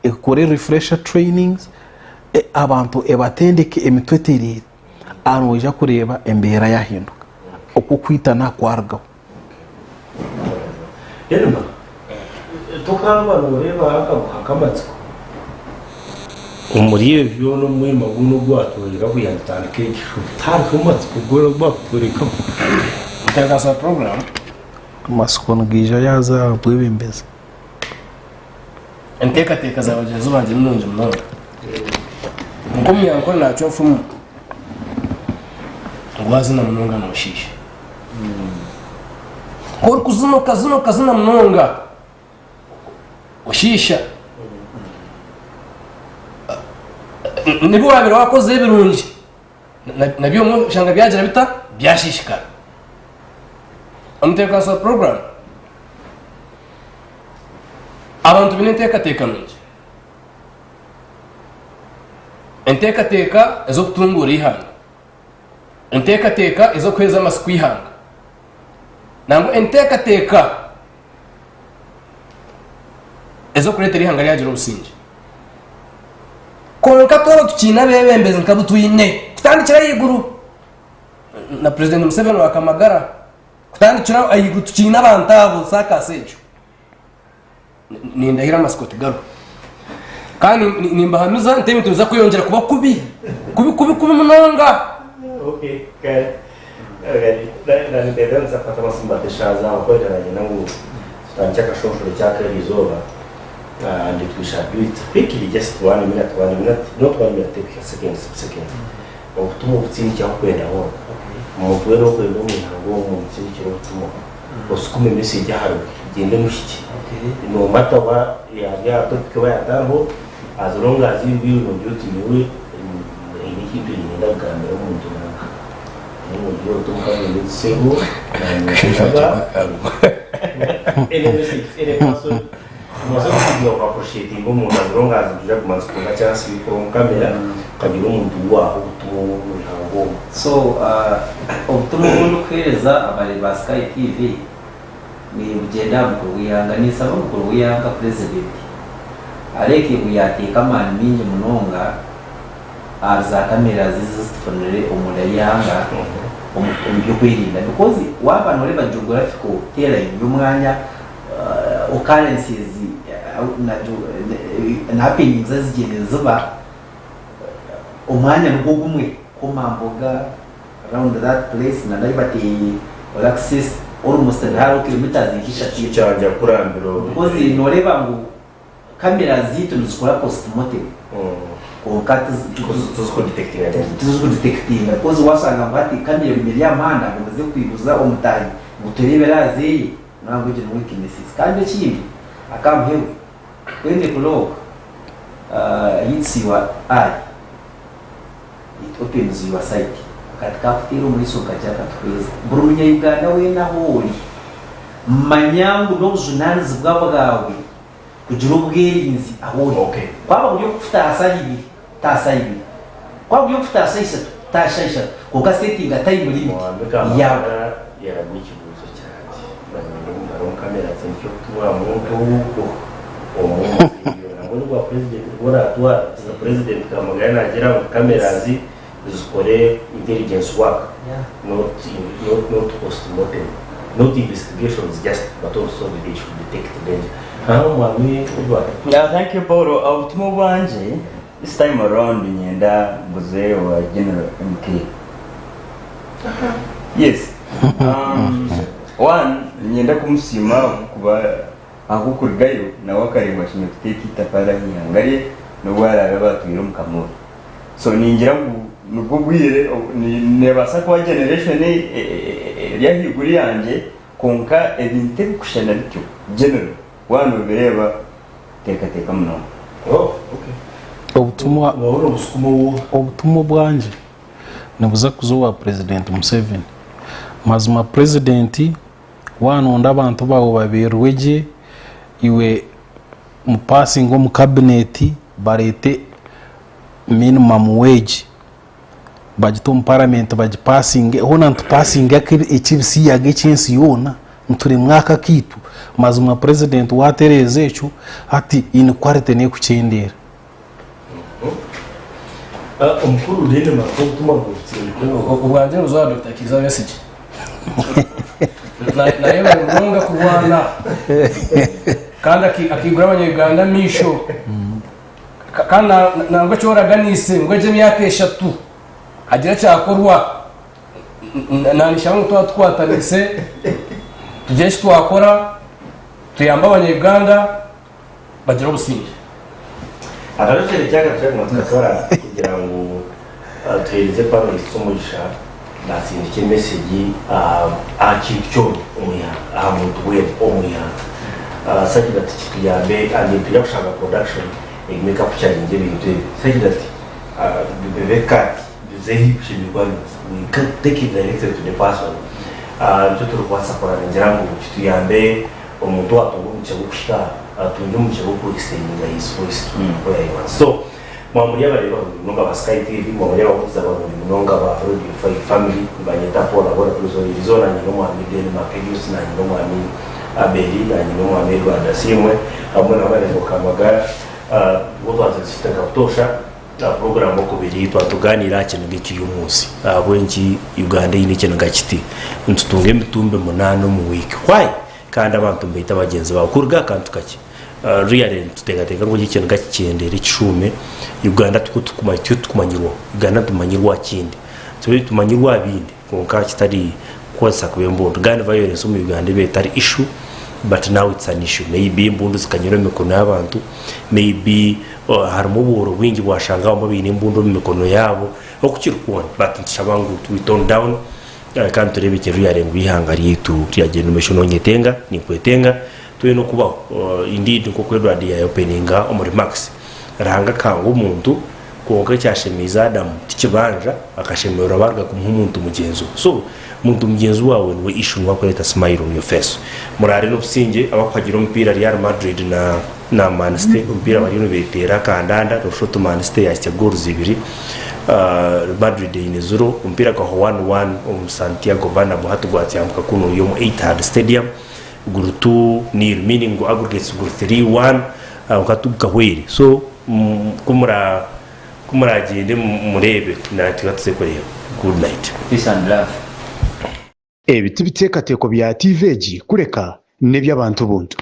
ekore refresher trainings, abantu ebatendeke emitwe etereire, aha noija kureeba embeera yaahinduka, okwo okwitana kwarugaho. Elma, tokaaba nooreeba akaguha k'amatsiko omuri ebyo n'omwirima gwona ogu waatworeka kugira ngu tutandike egi show? Tihariho matsiko goona ogu baakutworekaho? Nteekateeka puroguraamu. Amatsiko nigaija yaaza aha bwebembezi. Enteekateeka za bagyenzi bangye ni nungi munonga. Nk'omunyankore naacwa enfumu ngu waazina munonga nooshiisha. Ku orikuzina okazina okazina munonga oshiisha. N'ebi waabaire waakozire ebirungi nabyo obumwe oshanga byagira bita? Byashiishikara. Omutebeekanisa wa puroguraamu, abantu baine enteekateeka nungi. Enteekateeka ez'okutunguura eihanga. Enteekateeka ez'okuheereza amatsiko eihanga. Nangwa enteekateeka ez'okureetera eihanga ryagira obusingye. Kwonka twaba tukiine abeebembezi nk'abu twine kutandikira ahaiguru na Purezidenti Museveni wa Kamagara, kutandikira ahaiguru tukiine abantu abo saakaasi egyo. Nindahira amatsiko tigariho. Kandi nimbahamiza nti ebintu nibiza kweyongyera kuba kubi, kubi kubi kubi munonga. Osukume message ahariwe egyende emuhikye. No matter oba yari aha topic oba yatariho, as long as iwe nogira oti nyowe haine ekintu niinyenda kugambira omuntu nanka. Then ogira oti omukazi oine ekisebo nanye nshaba any message to any person nobaasa kugira oku appreciatinga omuntu as long as nitwija kuguma nitutunga chance y'okuba omu camera okagira omuntu ou waaha obutumwa omu ihanga omu. So obutumwa obu ndikuheereza abareebi ba Sky TV nibugyenda aha mukuru w'eihanga. Ninsaba omukuru w'eihanga President areeke ngu yaateeka amaani maingi munonga ahari za cameras ezi ezitufunire omunda y'eihanga omu by'okwerinda because waaba nooreeba geographical terrain y'omwanya occurrences na happenings ezigyeire niziba omwanya nigwo gumwe Komamboga round that place na nahi bateire Olaxess almost hariho kilometres nka ishatu Kyangya kurambira obu. Because noreeba ngu camera zaitu nizikora postmortem kwonka tizikudetectinga because washanga ngu hati camera egumire eri aha muhanda ngu muze kwiguza omutaahi ngu tureebe eraaza eye noreeba ngu egyo ni weaknesses kandi ekindi aka muheru when the clock hits your eye It opens your sight. Akati kakuteera omu maisho nkagira katuhweza. Buri munya Uganda weena ahu ori, manya ngu n'obujunanizibwa bwawe kugira obwerinzi ahu ori. Kwaba buri okukutaha shaaha ibiri, taha shaaha ibiri. Kwaba buri okukutaha shaaha ishatu, taha shaaha ishatu. Kwonka setinga time limit yaawe. Yeah, thank you Paul. Obutumwa obwangye this time around niinyenda mbuze owa General MK. Yes. One, niinyenda kumusiima ahabw'okuba ahabw'okurugayo nawe akareeba ngu ashemereire kuteeka eitafaari aha ihanga rye n'obu araabe aba atwire omu kamoori. So ningira ngu nibwo bwire neebaasa kuba generation eri ahaiguru yangye kwonka ebintu ebirikushushana bityo generally waaba noobireeba teekateeka munonga. Obutumwa obutumwa obwangye nibuza kuza owa Purezidenti Museveni. Mazima Purezidenti waanonda abantu baawe babeerwe gye, iwe mupasinge omu kabineeti bareete minimum wage. Bagite omu paramenti bagipasinge, hoona nitupasinga eky'ebisiyaga eky'ensi yoona, nituremwa aka akaitu. Mazima purezidenti waatereeza ekyo, hati inequality neekukyendeera. Omukuru Denmark obutumwa bw'obutsindika. Obwangye nibuzwa aha Dokita Kiiza Besigye. Naye bari munonga kurwana kandi akaigura abanya-Uganda amaisho. Kandi nangwa eki oraganiise ngu egyo emyaka eshatu hagire ekyakorwa, naanishaba ngu twaba tukwataniise tugire eki twakora tuyambe abanya-Uganda bagire obusingye. Akarokyere kyakatweguma tukakora kugira ngu tuhereze panelists omugisha batsindike emesegi aha kintu kyona omu ihanga, aha muntu weena omu ihanga such that kituyambe and nitwija kushanga production egume ekakucharinga ebintu ebi such that bibe cut bize ahi kushemereire kuba biza we take it directly to the person. Nikyo turikubaasa kukora ningira ngu kituyambe omuntu owatunga omugisha gw'okuhika aha atungye omugisha gw'oku extendinga his voice to where he wants. So mwamuri abareebi barungi munonga ba Sky TV, mwamuri abahurikiza barungi munonga ba Radio 5 Family, nibanyeta Paul Abora Prison erizooba nanye n'omwami Denmark Edius, nanye n'omwami Abeli, nanye n'omwami Edward Asiimwe hamwe na Honourable Kamagara bo twaba tufite nka butoosha aha puroguraamu okubiri twaba tugaaniira aha kiniga ekiri omu nsi ahabw'enki Uganda eine ekiniga kiti nitutunga emitumbi munaana omu wiiki why? Kandi abantu nibaita bagyenzi baabo kuruga aha kantu kakye. Really nituteekateeka ngu ekiniga kikyendeere kishuume, Uganda tikwo turikumanyirwaho. Uganda nitumanyirwa aha kindi. Nitumanyirwa aha bindi kwonka kitari kukozesa kubi embundu. Gun violence omu Uganda ebaire etari issue but now it's an issue. Maybe embundu zikanyura omu mikono y'abantu, maybe harimu obworo bwingi bwashanga abamwe baine embundu omu mikono yaabo, oku kiri kwona but nitushaba ngu we tone down. Kandi tureebe ki ruyare ngu eihanga ryaitu ryagyenda omu maisho. Nonyetenga, ninkwetenga, twine okubaho. Indeed nk'oku Edward yayopeninga omu remarks, Ruhanga akahanga omuntu, kwonka ekyashemeize Adamu ti kibanja, akashemererwa baruga kumuha omuntu mugyenzi we. So, omuntu mugyenzi waawe niwe issue, niwe arikureeta smile on your face. Muraare n'obusingye, abakuhagira omupiira Real Madrid na na Man City, omupiira bariyo nibeteera akandanda, noshusha oti Man City yahitsya goals ibiri. Madrid eine ziro, omupiira gwahwa 1-1 omu Santiago Bernabeu hati gwatsyambuka kunuya omu Etihad Stadium guri 2-0 meaning ngu aggregates guri 3-1 kwonka tigukahweire so kumura kumuragyende mureebe naitwe tuze kureeba. Good night. Peace and love. Ebi tibiteekateeko bya tiivi egi kureka n'eby'abantu buntu.